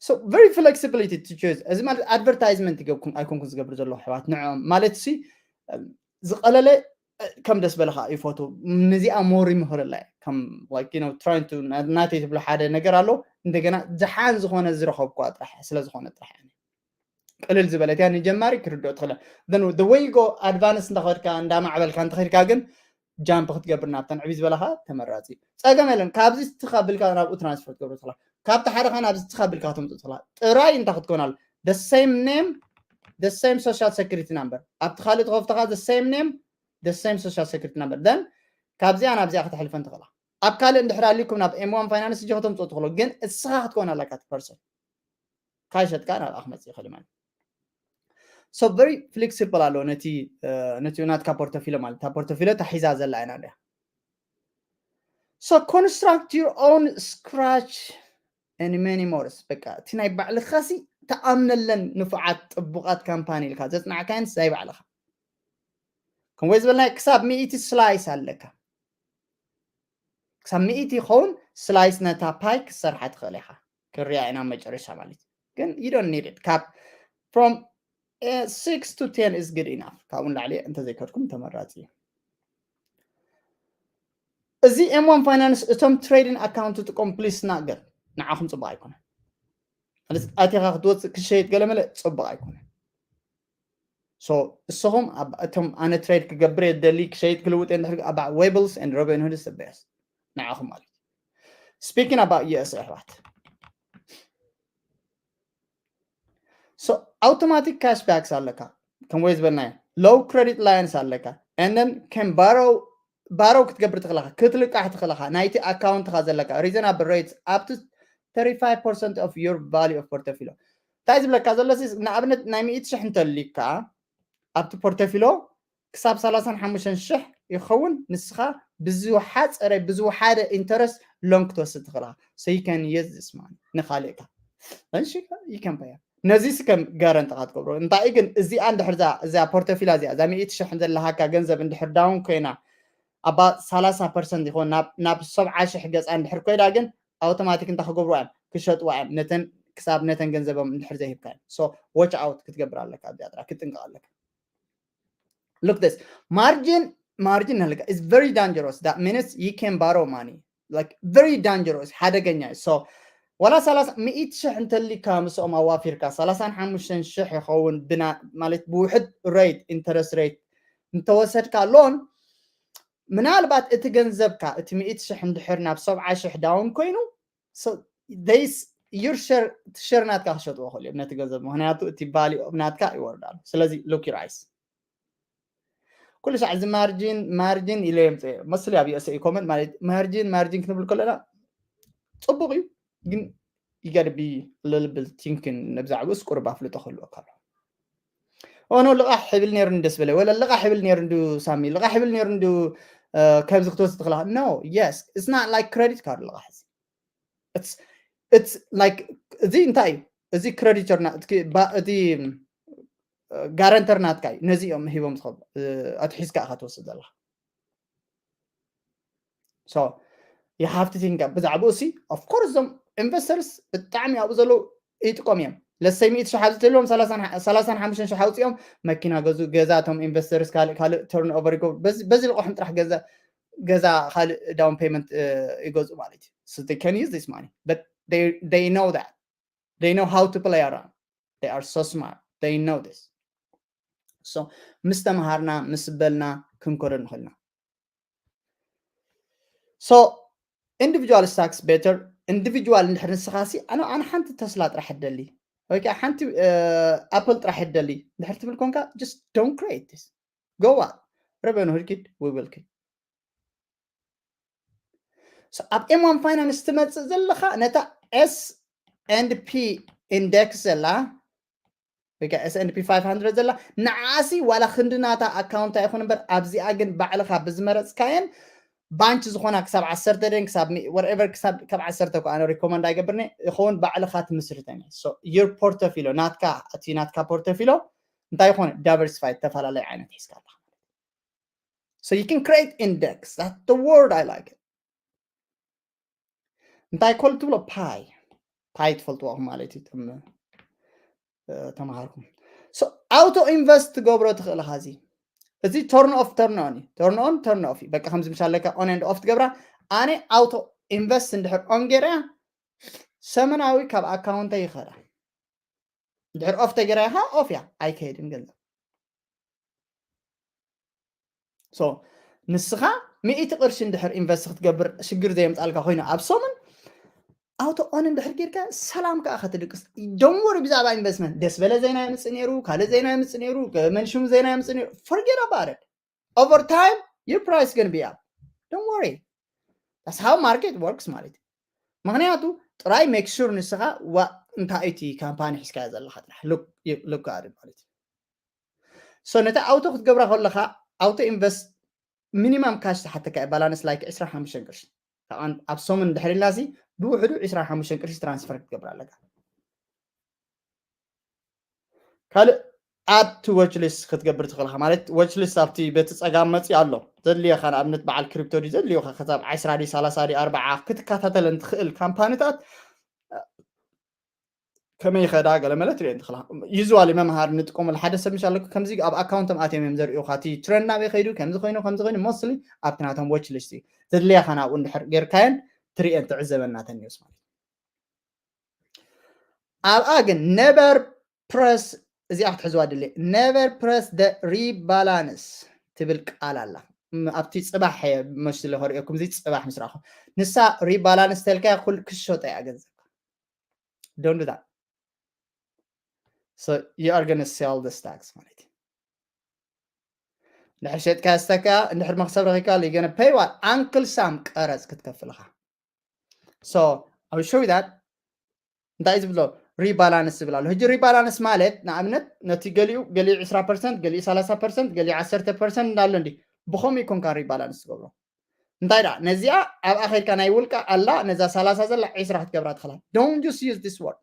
So very flexibility to choose። እዚ ማለት advertisement ይገብኩም ኣይኮንኩን ዝገብር ዘለኹ ኣሕዋት፣ ንዕኦም ማለት ሲ ዝቐለለ ከም ደስ በለኻ ይፈቱ። ነዚኣ more ይምህረላ እየ ከም like you know trying to ናተይ ትብሎ ሓደ ነገር ኣሎ። እንደገና ደሓን ዝኾነ ዝረኸብኳ ጥራሕ ስለ ዝኾነ ጥራሕ እያ ቅልል ዝበለት እያ፣ ንጀማሪ ክርድኦ ትኽእል። Then the way you go advance እንዳኸድካ እንዳማዕበልካ እንተኸድካ ግን jump ክትገብር ናብተን ዕብይ ዝበላኻ ተመራፂ። ፀገም የለን። ካብዚ ትኻብልካ ናብኡ transfer ትገብር ትኽእላ። ካብቲ ሓደኻ ናብዚ ትኻብልካ ተምፅእ ትኽእላ። ጥራይ እንታይ ክትኮናል? The same name, the same social security number። ኣብቲ ካልእ ተኸፍተኻ the same name, the same social security number። Then ካብዚኣ ናብዚኣ ከተሕልፈን ትኽእላ። ኣብ ካልእ እንድሕር ኣልኩም ናብ M one Finance እጆ ከተምፅኦ ትኽእሉ፣ ግን እስኻ ክትኮን ኣለካ እቲ person። ካይሸጥካ ናብኣ ክመፅእ ይኽእል ማለት። So very flexible ኣሎ ነቲ ነቲ ናትካ portfolio ማለት እታ portfolio ተሒዛ ዘላ ኢና ዲያ። So construct your own scratch and many more። በቃ እቲ ናይ ባዕልኻሲ ተኣምነለን ንፉዓት ጥቡቓት ካምፓኒ ኢልካ ዘፅናዕካየን ናይ ባዕልኻ ከም ወይ ዝበልና ክሳብ ሚእቲ slice ኣለካ። ክሳብ ሚእቲ ይኸውን slice ነታ pie ክትሰርሓ ትኽእል ኢኻ። ክርያ ኢና መጨረሻ ማለት ግን you don't need it። ካብ from six to ten is good enough። ካብኡ ንላዕሊ እንተዘይከድኩም ተመራፂ እዩ። እዚ M one Finance እቶም trading account ትጥቀሙ please not good። ንዓኹም ፅቡቅ ኣይኮነን። ማለት ኣቲኻ ክትወፅእ ክሸይጥ ገለመለ ፅቡቅ ኣይኮነን። So እስኹም እቶም ኣነ trade ክገብር የደሊ ክሸይጥ ክልውጥ እንድሕር ኣብ Webull and Robinhood is the best ንዓኹም ማለት። Speaking about U S ኣሕዋት፣ so automatic cashbacks ኣለካ ከም ወይ ዝበልናዮ low credit lines ኣለካ and then can borrow borrow ክትገብር ትኽእለኻ ክትልቃሕ ትኽእለኻ ናይቲ account ኻ ዘለካ reasonable rates up to thirty-five percent of your value of portfolio። እንታይ ዝብለካ ዘሎ ንኣብነት ናይ ሚእቲ ሽሕ እንተልዩካ ኣብቲ portfolio ክሳብ ሰላሳን ሓሙሽተን ሽሕ ይኸውን። ንስኻ ብዝወሓፀረ ብዝወሓደ interest loan ክትወስድ ትኽእልኻ። So you can use this money ንኻልእካ እሺ you can pay ነዚ ሲ ከም guarantee ኻ ትገብሮ። እንታይ ግን እዚኣ እንድሕር እዛ እዛ portfolio እዚኣ እዛ ሚእቲ ሽሕ ዘለሃካ ገንዘብ እንድሕር down ኮይና ኣባ ሰላሳ percent ይኾን ናብ ናብ ሰብዓ ሽሕ ገፃ እንድሕር ኮይዳ ግን automatic እንታይ ክገብሩ እዮም ክሸጥዋ እዮም ነተን ክሳብ ነተን ገንዘቦም እንድሕር ዘይሂብካ እዮም። So watch out ክትገብር ኣለካ ኣብዚኣ ጥራሕ ክትጥንቀቕ ኣለካ። Look this margin margin ኣለካ is very dangerous. That means you can borrow money like very dangerous ሓደገኛ እዩ። So ዋላ ሰላሳ ሚእቲ ሽሕ እንተሊካ ምስኦም ኣዋፊርካ ሰላሳን ሓሙሽተን ሽሕ ይኸውን ብና ማለት ብውሕድ rate interest rate እንተወሰድካ loan ምናልባት እቲ ገንዘብካ እቲ ሚእቲ ሽሕ እንድሕር ናብ ሰብዓ ሽሕ down ኮይኑ your share እቲ share ናትካ ክሸጥዎ ክእል እዮም ነቲ ገንዘብ ምክንያቱ እቲ value ናትካ ይወርዳሉ። ስለዚ look your eyes ኩሉ ሳዕ እዚ margin margin ኢለ የምፅእ መስሊ ኣብ USA comment ማለት margin margin ክንብል ከለና ፅቡቅ እዩ ግን you gotta be a little bit thinking ብዛዕባኡስ ቁሩብ ኣፍልጦ ክህልወካ ኣሎ። ኦኖ ልቓሕ ይብል ነይሩ ደስ በለ ወላ ልቓሕ ይብል ነይሩ እንዱ ሳሚ ልቓሕ ይብል ነይሩ እንዱ ከምዚ ክትወስድ ትኽእላ። No, yes, it's not like credit card ልቓሕ። It's like እዚ እንታይ እዩ? እዚ creditor እቲ guarantor ናትካ እዩ። ነዚ እዮም ሂቦም ዝኸዱ። ኣትሒዝካ ኢኻ ትወስድ ዘለኻ። So you have to think ብዛዕባኡ ሲ of course እዞም investors ብጣዕሚ ኣብኡ ዘለዉ ይጥቀሙ እዮም። ለሰይ ሚእቲ ሽሕ ኣብዚ ተልዎም ሰላሳን ሓሙሽተን ሽሕ ኣውፅኦም መኪና ገዙ፣ ገዛ፣ እቶም investors ካልእ ካልእ turnover ይገብሩ። በዚ ልቆሕም ጥራሕ ገዛ ገዛ ካልእ down payment ይገዝኡ ማለት እዩ። So they can use this money, but they they know that, they know how to play around, they are so smart, they know this. So ምስ ተምሃርና ምስ በልና ክንከዶ ንኽእልና። So individual stocks better. Individual እንድሕር ንስኻ ሲ ኣነ ኣነ ሓንቲ ተስላ ጥራሕ ደሊ ወይ ከዓ ሓንቲ ኣፕል ጥራሕ ደሊ እንድሕር ትብል ኮንካ just don't create this. Go out. Revenue hit, we will hit. So ኣብ M one Finance ትመፅእ ዘለኻ ነታ S and P index ዘላ ወይ ከዓ S and P five hundred ዘላ ንዓሲ ዋላ ክንዲ ናታ ኣካውንታ ይኹን እምበር ኣብዚኣ ግን ባዕልኻ ብዝመረፅካየን ባንች ዝኾና ክሳብ ዓሰርተ ደን ክሳብ whatever ክሳብ ካብ ዓሰርተ እኮ ኣነ recommend ኣይገብርኒ ይኸውን ባዕልኻ ትምስርተን። So your portfolio ናትካ እቲ ናትካ portfolio እንታይ ይኾን diversify ተፈላለዩ ዓይነት ሒዝካ ኣለኻ። So you can create index. That's the word I like it. እንታይ ኮል ትብሎ ፓይ ፓይ ትፈልጥዎ ማለት እዩ። ተምሃርኩም auto invest ትገብሮ ትኽእል ኢኻ። እዚ እዚ turn off turn on እዩ። Turn on turn off እዩ። በቃ ከምዚ ምሻለካ on and off ትገብራ። ኣነ auto invest እንድሕር on ገይረ ሰመናዊ ካብ ኣካውንተይ ይኸዳ። ድሕር ኦፍ ተገይራ ኢኻ ኦፍ እያ ኣይከይድን ገንዘብ። So ንስኻ ሚእቲ ቅርሺ እንድሕር ኢንቨስት ክትገብር ሽግር ዘየምፃልካ ኮይኑ ኣብ ሰሙን auto on እንድሕር ጌርካ ሰላም ከዓ ከትድቅስ። Don't worry ብዛዕባ ኢንቨስትመንት። ደስ በለ ዜና የምፅእ ነይሩ፣ ካልእ ዜና የምፅእ ነይሩ፣ መንሽሙ ዜና የምፅእ ነይሩ። Forget about it. Over time your price gonna be up. Don't worry. That's how market works ማለት እዩ። ምክንያቱ ጥራይ make sure ንስኻ እንታይ እቲ ካምፓኒ ሒዝካዮ ዘለካ ጥራሕ look at it ማለት እዩ። So ነቲ auto ክትገብራ ከለካ auto invest minimum cash ትሓተካ እዩ። Balance like ዕስራን ሓሙሽተን ቅርሺ። ኣብ ሰሙን ድሕሪ ኢልናሲ ብውሕዱ ዕስራን ሓሙሽተን ቅርሺ ትራንስፈር ክትገብር ኣለካ። ካልእ add to watch list ክትገብር ትኽእልካ ማለት watch list ኣብቲ በቲ ፀጋም መፂ ኣሎ ዘድልየካ ንኣብነት በዓል ክሪፕቶ ድዩ ዘድልዮካ ከሳብ ዓስራ ድዩ ሰላሳ ድዩ ኣርባዓ ክትከታተለን ትኽእል ካምፓኒታት ከመይ ይኸዳ ገለመለ ትሪኦ ትኽእላ። Usually መምሃር ንጥቀመሉ ሓደ ሰብ ምሽ ኣለኩ ከምዚ ኣብ ኣካውንቶም ኣትዮም እዮም ዘርእዩካ እቲ ትረንድ ናበይ ከይዱ ከምዚ ኮይኑ ከምዚ ኮይኑ mostly ኣብቲ ናቶም watch list እዩ ዘድልያካ ናብኡ እንድሕር ጌርካየን ትሪኤን ትዕዘበናተን ኒውስ ማለት ኣብኣ ግን never press እዚኣ ክትሕዝዋ ድለ never press the rebalance ትብል ቃል ኣላ። ኣብቲ ፅባሕ መሽ ዝለኸ ሪኦኩም እዚ ፅባሕ ምስ ረኣኹ ንሳ rebalance ተልካ ኩል ክሸጦ እያ ገንዘብ። Don't do that. So you are gonna sell the stocks ማለት እዩ። እንድሕር ሸጥካ ስተካ እንድሕር መክሰብ ረኺካ ገነ pay what uncle ሳም ቀረፅ ክትከፍልካ። So I will show you that እንታይ ዝብሎ rebalance ዝብል ኣሎ። ሕጂ rebalance ማለት ንኣብነት ነቲ ገሊኡ ገሊኡ ዕስራ ፐርሰንት ገሊኡ ሰላሳ ፐርሰንት ገሊኡ ዓሰርተ ፐርሰንት እንዳሎ እንዲ ብኸምኡ ይኮንካ rebalance ትገብሮ። እንታይ ደኣ ነዚኣ ኣብኣ ከድካ ናይ ውልቃ ኣላ ነዛ ሰላሳ ዘላ ዕስራ ክትገብራ ትኽእላ። Don't just use this word.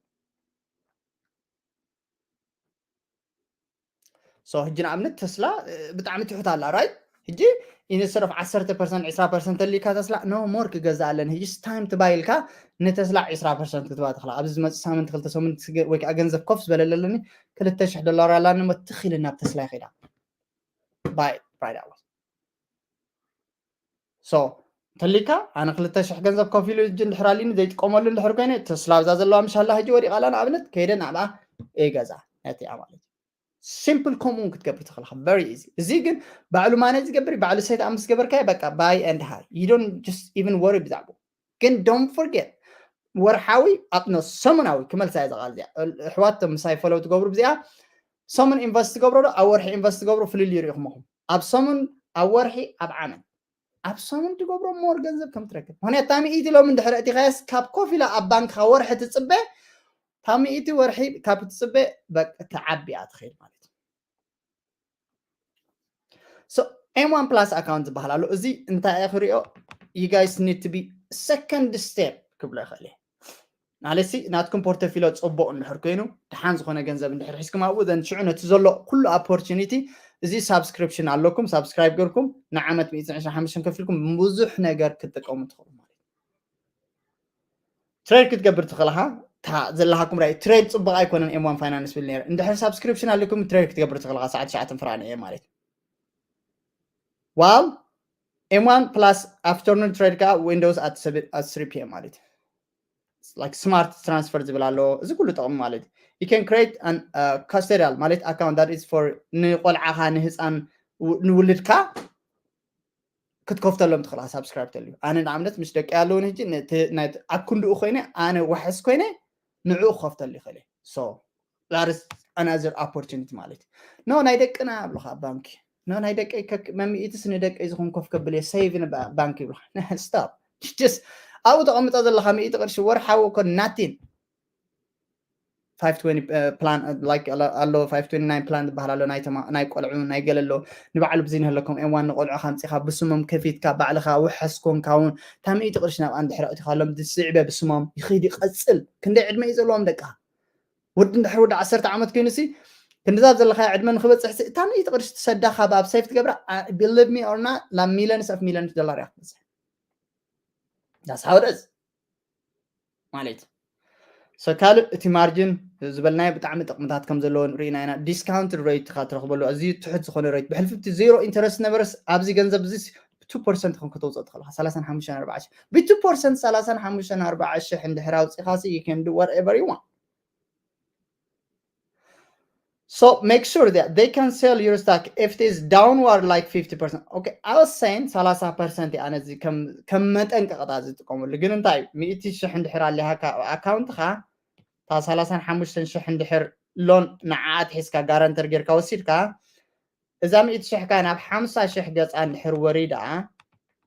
So ሕጂ ንኣብነት ተስላ ብጣዕሚ ትሑት ኣላ right? ሕጂ instead of ዓሰርተ ፐርሰንት ዕስራ ፐርሰንት ተልካ ተስላ no more ክገዛ ኣለኒ ሕጂ time to buy ኢልካ ንተስላ ዕስራ ፐርሰንት ክትባ ትኽላ ኣብዚ ዝመፅእ ሳምንት ክልተ ሳምንት ወይ ከዓ ገንዘብ ኮፍ ዝበለለለኒ ክልተ ሽሕ ዶላር ኣላኒ ሞ ትኽእል ናብ ተስላ ይኸዳ buy right away። So እንተሊካ ኣነ ክልተ ሽሕ ገንዘብ ከፊሉ ሕጂ እንድሕር ኣሊኒ ዘይጥቀመሉ እንድሕር ኮይነ ተስላ ኣብዛ ዘለዋ ምሻላ ሕጂ ወዲቓ ኣላ ንኣብነት ከይደ ናብኣ እገዛ ነቲኣ ማለት እዩ። Simple ከምኡ ክትገብር ትኽእልካ very easy። እዚ ግን ባዕሉ ማነ ዝገብር ባዕሉ set up ምስ ገበርካዮ በቃ buy and high you don't just even worry ብዛዕባ ግን don't forget ወርሓዊ ኣጥኖ ሰሙናዊ ክመልሳ እየ ዘቃል እዚኣ ኣሕዋት ምሳይ ፈለው ትገብሩ ብዚኣ ሰሙን ኢንቨስት ትገብሮ ዶ ኣብ ወርሒ ኢንቨስት ትገብሩ ፍልልዩ ርኢኹምኹም ኣብ ሰሙን ኣብ ወርሒ ኣብ ዓመት ኣብ ሰሙን ትገብሮ more ገንዘብ ከም ትረክብ ምክንያት ታሚኢቲ ሎሚ እንድሕር እቲኻየስ ካብ ኮፍ ኢላ ኣብ ባንክካ ወርሒ ትፅበ ታሚኢቲ ወርሒ ካብ ትፅበ በቃ ተዓቢያ ትኸይድ ማለት እዩ። So M one plus account ዝበሃል ኣሎ። እዚ እንታይ እየ ክሪኦ? You guys need to be second step ክብሎ ይኽእል እየ። ማለት ሲ ናትኩም ፖርተፊሎ ጽቡቕ እንድሕር ኮይኑ፣ ደሓን ዝኾነ ገንዘብ እንድሕር ሒዝኩም ኣብኡ፣ then ሽዑ ነቲ ዘሎ ኩሉ opportunity፣ እዚ ሳብስክሪፕሽን ኣለኩም፣ ሳብስክራይብ ገርኩም ንዓመት ሚእትን ዕስራን ሓሙሽተን ከፊልኩም ብዙሕ ነገር ክትጥቀሙ ትኽእሉ ማለት እዩ። ትሬድ ክትገብር ትኽእልኻ፣ እታ ዘለሃኩም ራይ ትሬድ ጽቡቕ ኣይኮነን። M one finance ብል ነይረ፣ እንድሕር ሳብስክሪፕሽን ኣለኩም ትሬድ ክትገብር ትኽእልኻ፣ ሰዓት ትሽዓተ ፍራን እየ ማለት እዩ። While M one plus afternoon trade ከዓ windows at seven at three p.m. ማለት እዩ። Like smart transfer ዝብል ኣሎ፣ እዚ ኩሉ ጥቕሚ ማለት እዩ። You can create an uh, custodial ማለት account that is for ንቆልዓኻ፣ ንህፃን፣ ው- ንውልድካ ክትከፍተሎም ትኽእልካ። ሳብስክራይብ ተልዩ፣ ኣነ ንኣብነት ምስ ደቂ ኣለውን ሕጂ ነቲ ናይ ኣብ ክንድኡ ኮይነ፣ ኣነ ዋሕስ ኮይነ ንዕኡ ክኸፍተሉ ይኽእል እየ። So that is another opportunity ማለት እዩ። ኖ ናይ ደቅና ኣብሉካ ባንኪ፣ ኖ ናይ ደቀይ ከክ መሚኢትስ ንደቀይ ዝኹን ኮፍ ከብል እየ፣ ሴቭ ንባንኪ ይብሉካ። Stop. Just ኣብኡ ተቐምጦ ዘለካ ሚእቲ ቅርሺ ወርሓዊ እኮ nothing። Five twenty plan like ኣሎ፣ five twenty nine plan ዝበሃል ኣሎ፣ ናይ ተማ ናይ ቆልዑ ናይ ገለ ኣሎ። ንባዕሉ ብዚ ንህለኩም M one ንቆልዑ ካምፂኻ ብስሞም ከፊትካ ባዕልኻ ውሐስ ኮንካ እውን እታ ሚእቲ ቅርሺ ናብኣ እንድሕር ኣእቲኻሎም ዝስዕበ ብስሞም ይኸይድ ይቐፅል። ክንደይ ዕድመ እዩ ዘለዎም ደቅኻ? ወዲ እንድሕር ወዲ ዓሰርተ ዓመት ኮይኑ ሲ ክንድዛ ዘለካ ዕድመ ንክበፅሕ ሲ እታ ሚእቲ ቅርሺ ትሰዳ ካብ ኣብ ሴፍ ትገብራ። Believe me or not፣ ናብ ሚሊዮንስ of ሚሊዮንስ ዶላር እያ ክትበፅሕ። That's how it is ማለት። So ካልእ እቲ ማርጅን ዝበልናዮ ብጣዕሚ ጥቕምታት ከም ዘለዎ ንሪኢና ኢና። ዲስካውንትድ ሬት ኢኻ ትረኽበሉ፣ ኣዝዩ ትሑት ዝኾነ ሬት። ብሕልፊ እቲ ዜሮ ኢንተረስት ነበረስ ኣብዚ ገንዘብ እዚ ብ two percent ከም ከተውፅኦ ትኽእል ኢኻ። ሰላሳን ሓሙሽተን ኣርባዓ ሽሕ ብ two percent ሰላሳን ሓሙሽተን ኣርባዓ ሽሕ እንድሕር ኣውፂኻ ሲ you can do whatever you want. So make sure that they can sell your stock if it is downward like fifty percent. Okay, I was saying ሰላሳ ፐርሰንት ኣነ እዚ ከም ከም መጠንቀቕታ ዝጥቀመሉ። ግን እንታይ፣ ሚእቲ ሽሕ እንድሕር ኣሊሃካ ኣብ ኣካውንትኻ፣ እታ ሰላሳን ሓሙሽተን ሽሕ እንድሕር ሎን ንዓኣ ኣትሒዝካ ጋራንተር ጌርካ ወሲድካ፣ እዛ ሚእቲ ሽሕካ ናብ ሓምሳ ሽሕ ገጻ እንድሕር ወሪዳ፣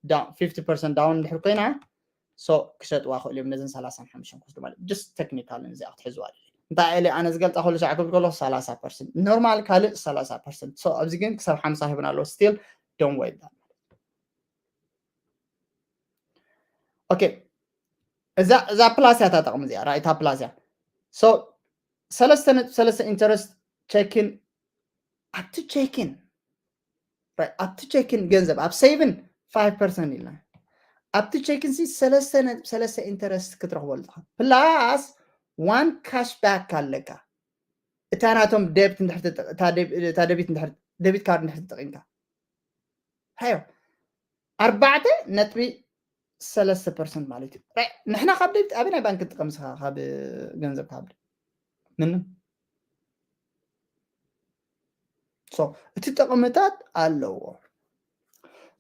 ዳ fifty percent down እንድሕር ኮይና፣ so ክሸጥዋ ክእሉ እዮም ነዘን ሰላሳን ሓሙሽተን ክወስዱ ማለት። Just technical እዚኣ ክትሕዝዋ ኣለኒ። እንታይ ኢለ ኣነ ዝገልጻ ኩሉ ሰዓት ክብል ከለኹ ሰላሳ ፐርሰንት ኖርማል፣ ካልእ ሰላሳ ፐርሰንት። So ኣብዚ ግን ክሳብ ሓምሳ ሂብና ኣለዎ። Still don't wait that. Okay፣ እዛ እዛ ፕላስ እያ እታ ጠቕሚ እዚኣ፣ ራእይታ ፕላስ እያ። So ሰለስተ ነጥቢ ሰለስተ ኢንተረስት ቸኪን ኣብቲ ቸኪን ኣብቲ ቸኪን ገንዘብ ኣብ ሴቭን ፋይቭ ፐርሰንት ኢልና ኣብቲ ቸኪን ሲ ሰለስተ ነጥቢ ሰለስተ ኢንተረስት ክትረኽበሉ ትኽእል። ፕላስ ዋን ካሽ ባክ ኣለካ። እታ ናቶም ደብት እንድሕር ትጠ- እታ ደብ- እታ ደቢት እንድሕር ደቢት ካርድ እንድሕር ተጠቂምካ ሃዮ ኣርባዕተ ነጥቢ ሰለስተ ፐርሰንት ማለት እዩ። ራይ- ንሕና ካብ ደቢት ኣበይ ናይ ባንክ ትጥቀም ንስኻ ካብ ገንዘብ ካብ ምንም። So እቲ ጥቕምታት ኣለዎ።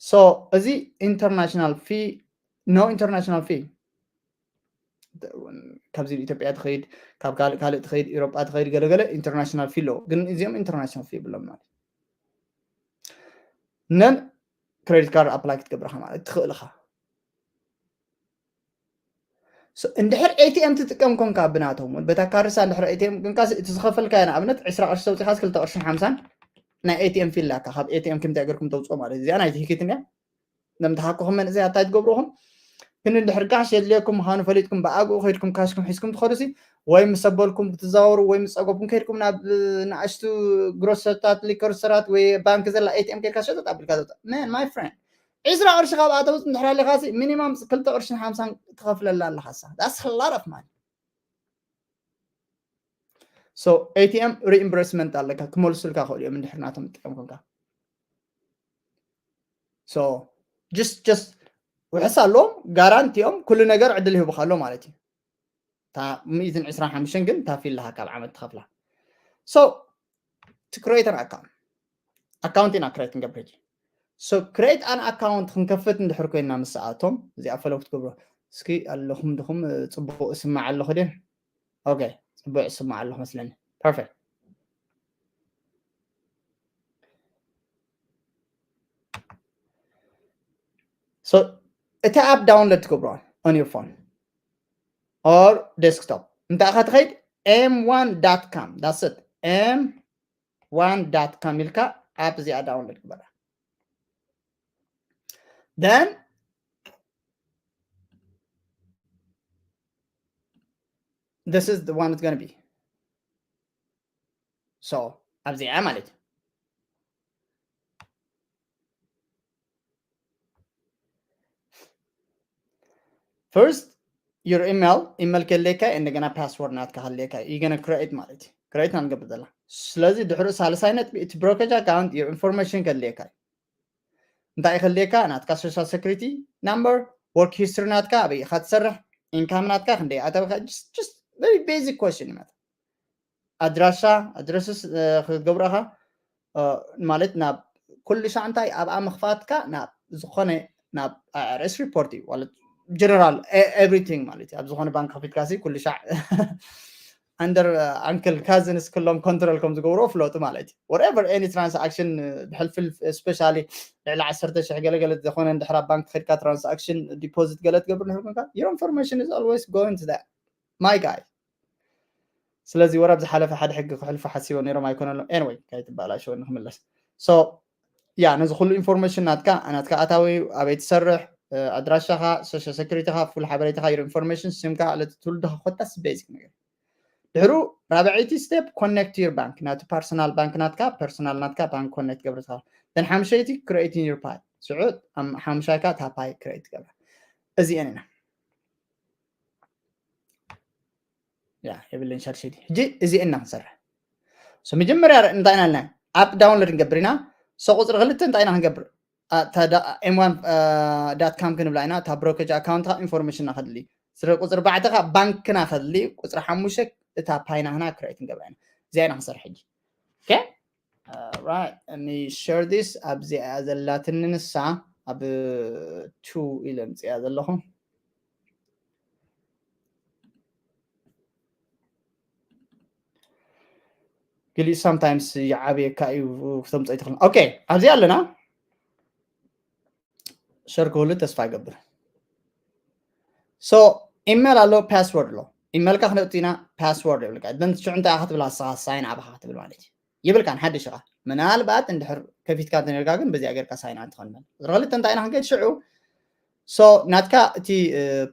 So እዚ ኢንተርናሽናል ፊ፣ no international fee፣ ካብዚ ኢትዮጵያ ትኸይድ፣ ካብ ካልእ ካልእ ትኸይድ፣ ኢሮጳ ትኸይድ፣ ገለገለ ኢንተርናሽናል ፊ ኣለዎ። ግን እዚኦም ኢንተርናሽናል ፊ ይብሎም ማለት ነን ክሬዲት ካርድ ኣፕላይ ክትገብርካ ማለት ትኽእል ኢኻ። So እንድሕር ኤቲኤም ትጥቀም ኮንካ ብናቶም እውን በታ ካርድሳ እንድሕር ኤቲኤም ኮንካ እቲ ዝኸፈልካዮ ንኣብነት ዕስራ ቅርሺ ተውፂኻስ ክልተ ቅርሽን ሓምሳን ናይ ኤቲኤም ፊ ኣላካ። ካብ ኤቲኤም ከምዚኣ ገርኩም ተውፅኦ ማለት እዩ። እዚኣ ናይ ትሂኪት እንድያ። ነምትሃኩኹም መንእሰያት እንታይ ትገብሩኹም? ግን እንድሕር ጋሽ የድልየኩም ምዃኑ ፈሊጥኩም ብኣግኡ ከይድኩም ካሽኩም ሒዝኩም ትኸዱ ሲ ወይ ምስ ኣበልኩም ክትዛወሩ ወይ ምስ ፀገብኩም ከይድኩም ናብ ንኣሽቱ ግሮሰርታት ሊከር ስተራት ወይ ባንክ ዘላ ኤቲኤም ከይድካ ሸጠጥ ኣቢልካ ዘውፅእ። Man, my friend, ዕስራ ቅርሺ ካብኣ ተውፅእ እንድሕር ኣለካ ሲ ሚኒማም ክልተ ቅርሽን ሓምሳን ትኸፍለላ ኣለካ ሳ። That's a lot of money. So ኤቲኤም ሪኢምበርስመንት ኣለካ፣ ክመልሱልካ ክእሉ እዮም እንድሕር ናቶም ትጥቀም ኮንካ። So just just ውሕስ ኣለዎም፣ ጋራንቲ እዮም፣ ኩሉ ነገር ዕድል ይህቡካ ኣሎ ማለት እዩ። እታ ሚእትን ዕስራን ሓሙሽተን ግን እታ ፊ ኣለካ ካብ ዓመት ትኸፍላ። So to create an account፣ ኣካውንት ኢና ክሬት ንገብር ሕጂ። So create an account ክንከፍት እንድሕር ኮይንና ምስኣቶም እዚኣ ፈለው ክትገብሮ እስኪ ኣለኹም ድኹም ጽቡቕ እስማዕ ኣለኹ ድየ? ኦኬ፣ ጽቡቕ እስማዕ ኣለኹ መስለኒ። Perfect። So እቲ ኣፕ ዳውንሎድ ትገብሮ on your phone or desktop እንታይ ኢኻ ትኸይድ? M one dot com, that's it, M one dot com ኢልካ ኣፕ እዚኣ ዳውንሎድ ግበራ። then this is the one it's going to be. So ኣብዚኣ ማለት እዩ። First, your email, ኢመል ከድልየካ፣ እንደገና ፓስወርድ ናትካ ከድልየካ። You gonna create ማለት እዩ። ክሬት ናንገብር ዘላ። ስለዚ ድሕሪ ሳልሳይ ነጥቢ፣ እቲ ብሮከጅ ኣካውንት፣ your information ከድልየካ እዩ። እንታይ ከድልየካ? ናትካ ሶሻል ሴኩሪቲ ናምበር፣ ወርክ ሂስትሪ ናትካ፣ ኣበይ ኢኻ ትሰርሕ፣ ኢንካም ናትካ ክንደይ ኣተበካ፣ just very basic question እዩ። ኣድራሻ፣ ኣድረስስ ክትገብረኻ ማለት ናብ ኩሉ ሻዕ እንታይ ኣብኣ ምኽፋትካ ናብ ዝኾነ ናብ ኣይኣርኤስ ሪፖርት እዩ ማለት ጀነራል ኤቭሪቲንግ ማለት እዩ። ኣብ ዝኾነ ባንክ ከፊትካ ሲ ኩሉ ሻዕ ኣንደር ኣንክል ካዝንስ ክሎም ኮንትሮል ከም ዝገብሮ ፍለጡ ማለት እዩ። Whatever any transaction ብሕልፍል ስፔሻሊ ልዕሊ ዓሰርተ ሽሕ ገለገለ ዝኾነ እንድሕር ኣብ ባንክ ከድካ ትራንሳክሽን ዲፖዚት ገለ ትገብር ንሕር ኮንካ your information is always going to that my guy። ስለዚ ወራብ ዝሓለፈ ሓደ ሕጊ ክሕልፉ ሓሲቦም ነይሮም ኣይኮነሎ። Anyway ከይትበላሸወ ንክምለስ። So ያ ነዚ ኩሉ ኢንፎርሜሽን ናትካ ናትካ ኣታዊ ኣበይ ትሰርሕ ኣድራሻኻ ሶሻል ሴኩሪቲኻ ፉል ሓበሬታኻ your information ስምካ ዕለት ትውልድኻ ኮታስ ቤዚክ ነገር። ድሕሩ ራብዐይቲ ስቴፕ ኮኔክት your ባንክ ናቲ ፐርሰናል ባንክ ናትካ ፐርሰናል ናትካ ባንክ ኮኔክት ገብርትኻ። Then ሓምሸይቲ creating your ፓይ ስዑ ሓምሻይካ ታፓይ ክሬት ገብራ። እዚአን ኢና ያ የብልን ሻርሸቲ ሕጂ እዚአን ኢና ክንሰርሕ። So መጀመርያ እንታይ ኢና ኢልና ኣፕ ዳውንሎድ ንገብር ኢና። So ቁፅሪ ክልተ እንታይ ኢና ክንገብር? ኤም ዋን ዳት ካም ክንብላ ኢና። እታ ብሮከጅ ኣካውንትካ ኢንፎርሜሽን ናኸድሊ ስለ ቁፅሪ ባዕተኻ ባንክና ከድሊ ቁፅሪ ሓሙሽተ እታ ፓይናህና ክሬት ንገብራ ኢና። እዚኣ ኢና ክንሰርሕ ሕጂ። Okay right let me share this። ኣብዚኣ ዘላትኒ ንሳ ኣብ ቱ ኢለ ምፅያ ዘለኹ። ግሊ ሳምታይምስ ይዓብየካ እዩ ክተምፀ ይትኽእል። ኦኬ ኣብዚ ኣለና። ሸር ክህሉ ተስፋ ይገብር። So ኢሜል ኣሎ ፓስወርድ ኣሎ። ኢሜልካ ክነጥፍ ኢና ፓስወርድ ይብልካ። ደን ሽዑ እንታይ ኢኻ ትብል ኣስኻ ሳይን ኣባኻ ክትብል ማለት እዩ። ይብልካን ሓድሽ ኢኻ ምናልባት እንድሕር ከፊትካ እንተነርካ ግን በዚኣ ጌርካ ሳይን ኣን ትኾን መን ቁፅሪ ክልተ እንታይ ኢና ክንከይድ ሽዑ። So ናትካ እቲ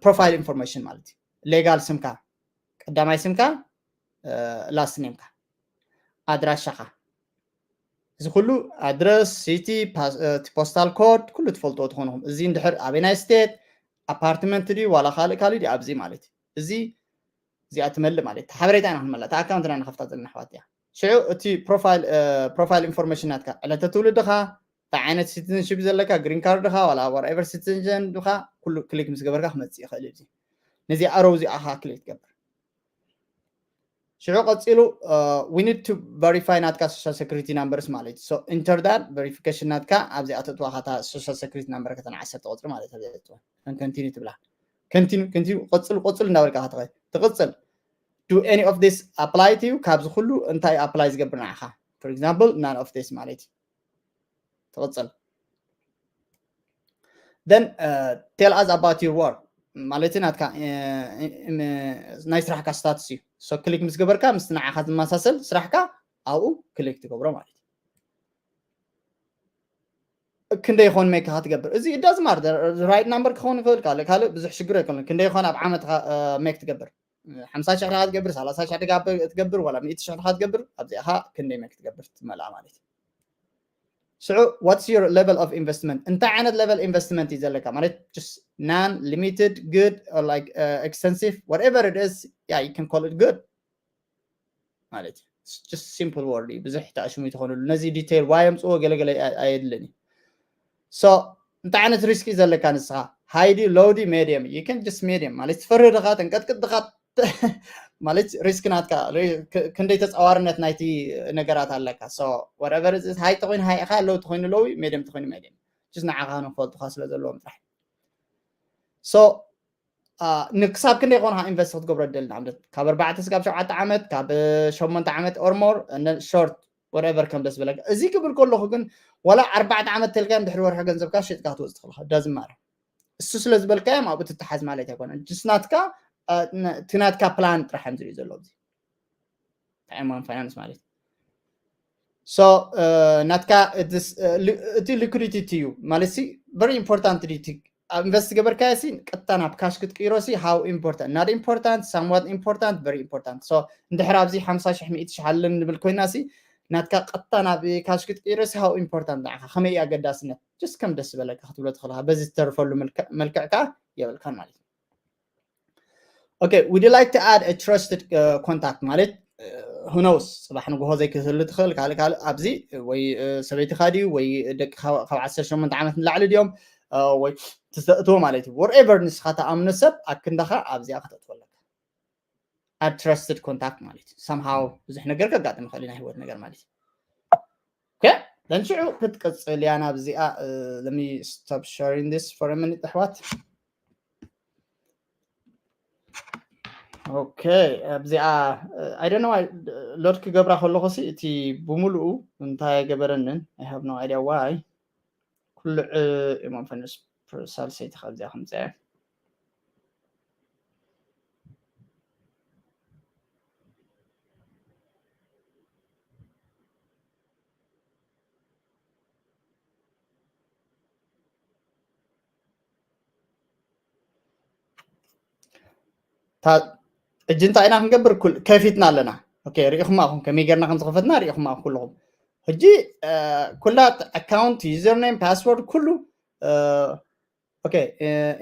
ፕሮፋይል ኢንፎርሜሽን ማለት እዩ። ሌጋል ስምካ ቀዳማይ ስምካ ላስት ኔምካ ኣድራሻኻ እዚ ኩሉ ኣድረስ ሲቲ ፖስታል ኮድ ኩሉ ትፈልጥዎ ትኾንኹም። እዚ እንድሕር ኣበናይ ስቴት ኣፓርትመንት ድዩ ዋላ ካልእ ካልእ ድዩ ኣብዚ ማለት እዩ። እዚ እዚኣ ትመልእ ማለት ሓበሬታ ኢና ክንመላ እታ ኣካውንትና ንኸፍታ ዘለና ኣሕዋት እያ። ሽዑ እቲ ፕሮፋይል ኢንፎርሜሽን ናትካ ዕለተ ትውልድኻ እንታይ ዓይነት ሲቲዝንሽፕ ዘለካ ግሪን ካርድኻ ዋላ ዋትኤቨር ሲቲዝን ድኻ ኩሉ ክሊክ ምስ ገበርካ ክመፅእ ይኽእል እዩ። ነዚ ኣሮው እዚኣ ኻ ክሊክ ትገብር። ሽዑ ቀፂሉ we need to verify ናትካ social security numbers ማለት እዩ። So enter that verification ናትካ ኣብዚኣ ተእትዋ ካታ social security number ከተን ዓሰርተ ቁፅሪ ማለት እዩ። Continue ትብላ። Continue continue ቀፅሉ ቀፅሉ እንዳበልካ ትኸይድ ትቕፅል። Do any of this apply to you? ካብዚ ኩሉ እንታይ ኣፕላይ ዝገብር ንዓኻ? For example none of this ማለት እዩ። ትቕፅል። Then tell us about your work ማለት ናትካ ናይ ስራሕካ ስታትስ እዩ። So ክሊክ ምስ ገበርካ ምስቲ ንዓኻ ዝመሳሰል ስራሕካ ኣብኡ ክሊክ ትገብሮ ማለት እዩ። ክንደይ ይኾን ሜክ ክትገብር እዚ it doesn't matter right number ክኸውን ይኽእል ካልእ ካልእ ብዙሕ ሽግር ኣይኮነን። ክንደይ ይኾን ኣብ ዓመት ሜክ ትገብር ሓምሳ ሽሕ ድኻ ትገብር ሰላሳ ሽሕ ድኻ ትገብር ዋላ ሚእቲ ሽሕ ድኻ ትገብር ኣብዚኣኻ ክንደይ ሜክ ትገብር ትመልኣ ማለት እዩ። ሽዑ what's your level of investment እንታይ ዓይነት level investment እዩ ዘለካ ማለት just non limited good or like extensive whatever it is yeah you can call it good ማለት እዩ። Just simple word እዩ ብዙሕ ተኣሽሙ ይትኾኑሉ ነዚ ዲቴይል ዋይ ኣምፅዎ ገለገለ ኣየድልን እዩ። So እንታይ ዓይነት ሪስክ እዩ ዘለካ ንስኻ ሃይ ድዩ ሎው ድዩ ሜድየም you can just medium ማለት ትፈርህ ድኻ ተንቀጥቅጥ ድኻ ማለት ሪስክ ናትካ ክንደይ ተፃዋርነት ናይቲ ነገራት ኣለካ። So whatever ሃይ ተኮይኑ ሃይ ኢኻ ሎው ተኮይኑ ሎው ሜድየም ተኮይኑ ሜድየም just ንዓኻ ንፈልጡካ ስለ ዘለዎም ጥራሕ። So ንክሳብ ክንደይ ኮንካ ኢንቨስት ክትገብሮ ደል ንኣብነት ካብ ኣርባዕተ ስጋብ ሸውዓተ ዓመት ካብ ሸሞንተ ዓመት or more short whatever ከም ደስ በለካ እዚ ክብል ከለኹ ግን ዋላ ኣርባዕተ ዓመት ተልካ ድሕሪ ወርሒ ገንዘብካ ሸጥካ ክትወፅ ትኽእልካ doesn't matter እሱ ስለ ዝበልካዮም ኣብኡ ትተሓዝ ማለት ኣይኮነን። ጅስ ናትካ እቲ ናትካ ፕላን ጥራሕ እዮም ዝሪኡ ዘሎ ኣብዚ ታይም ዋን ፋይናንስ ማለት So ናትካ እቲ liquidity እዩ ማለት ሲ very important ድዩ? ኢንቨስት ገበርካዮ ሲ ቀጥታ ናብ ካሽ ክትቅይሮ ሲ how important? Not important, somewhat important, very important. So እንድሕር ኣብዚ ሓምሳ ሽሕ ሚእቲ ሽሕ ኣለኒ ንብል ኮይና ሲ ናትካ ቀጥታ ናብ ካሽ ክትቅይሮ ሲ how important ንዓኻ ከመይ እዩ ኣገዳስነት? Just ከም ደስ ዝበለካ ክትብሎ ትኽእልካ በዚ ዝተርፈሉ መልክዕ ከዓ የብልካን ማለት እዩ። Okay, would you like to add a trusted uh, contact ማለት who knows? ጽባሕ ንግሆ ዘይክህሉ ትኽእል ካልእ ካልእ ኣብዚ ወይ ሰበይትኻ ድዩ ወይ ደቂ ካብ ዓሰርተ ሸሞንተ ዓመት ንላዕሊ ድዮም ወይ ትዘእትዎ ማለት እዩ። Whatever ንስኻ ተኣምኖ ሰብ ኣክንዳኻ ኣብዚኣ ከተእትወለካ a trusted contact ማለት እዩ። Somehow ብዙሕ ነገር ከጋጥም ይኽእል ናይ ህይወት ነገር ማለት እዩ። Okay, then ሽዑ ክትቅጽል እያ ናብዚኣ let me stop sharing this for a minute ኣሕዋት። Okay, ኣብዚኣ I don't know load ክገብራ ከለኹ ሲ እቲ ብምሉኡ እንታይ ገበረንን I have no idea why ኩሉ እሞም ፈንስ ሳልሰይቲ ካብዚኣ ከምፅአ ሕጂ እንታይ ኢና ክንገብር? ከፊትና ኣለና። ኦኬ፣ ርኢኹማ ኣኹም ከመይ ጌርና ከም ዝኸፈትና ርኢኹማ ኣኹም ኩልኹም። ሕጂ ኩላ ኣካውንት፣ ዩዘርኔም፣ ፓስወርድ ኩሉ ኦኬ።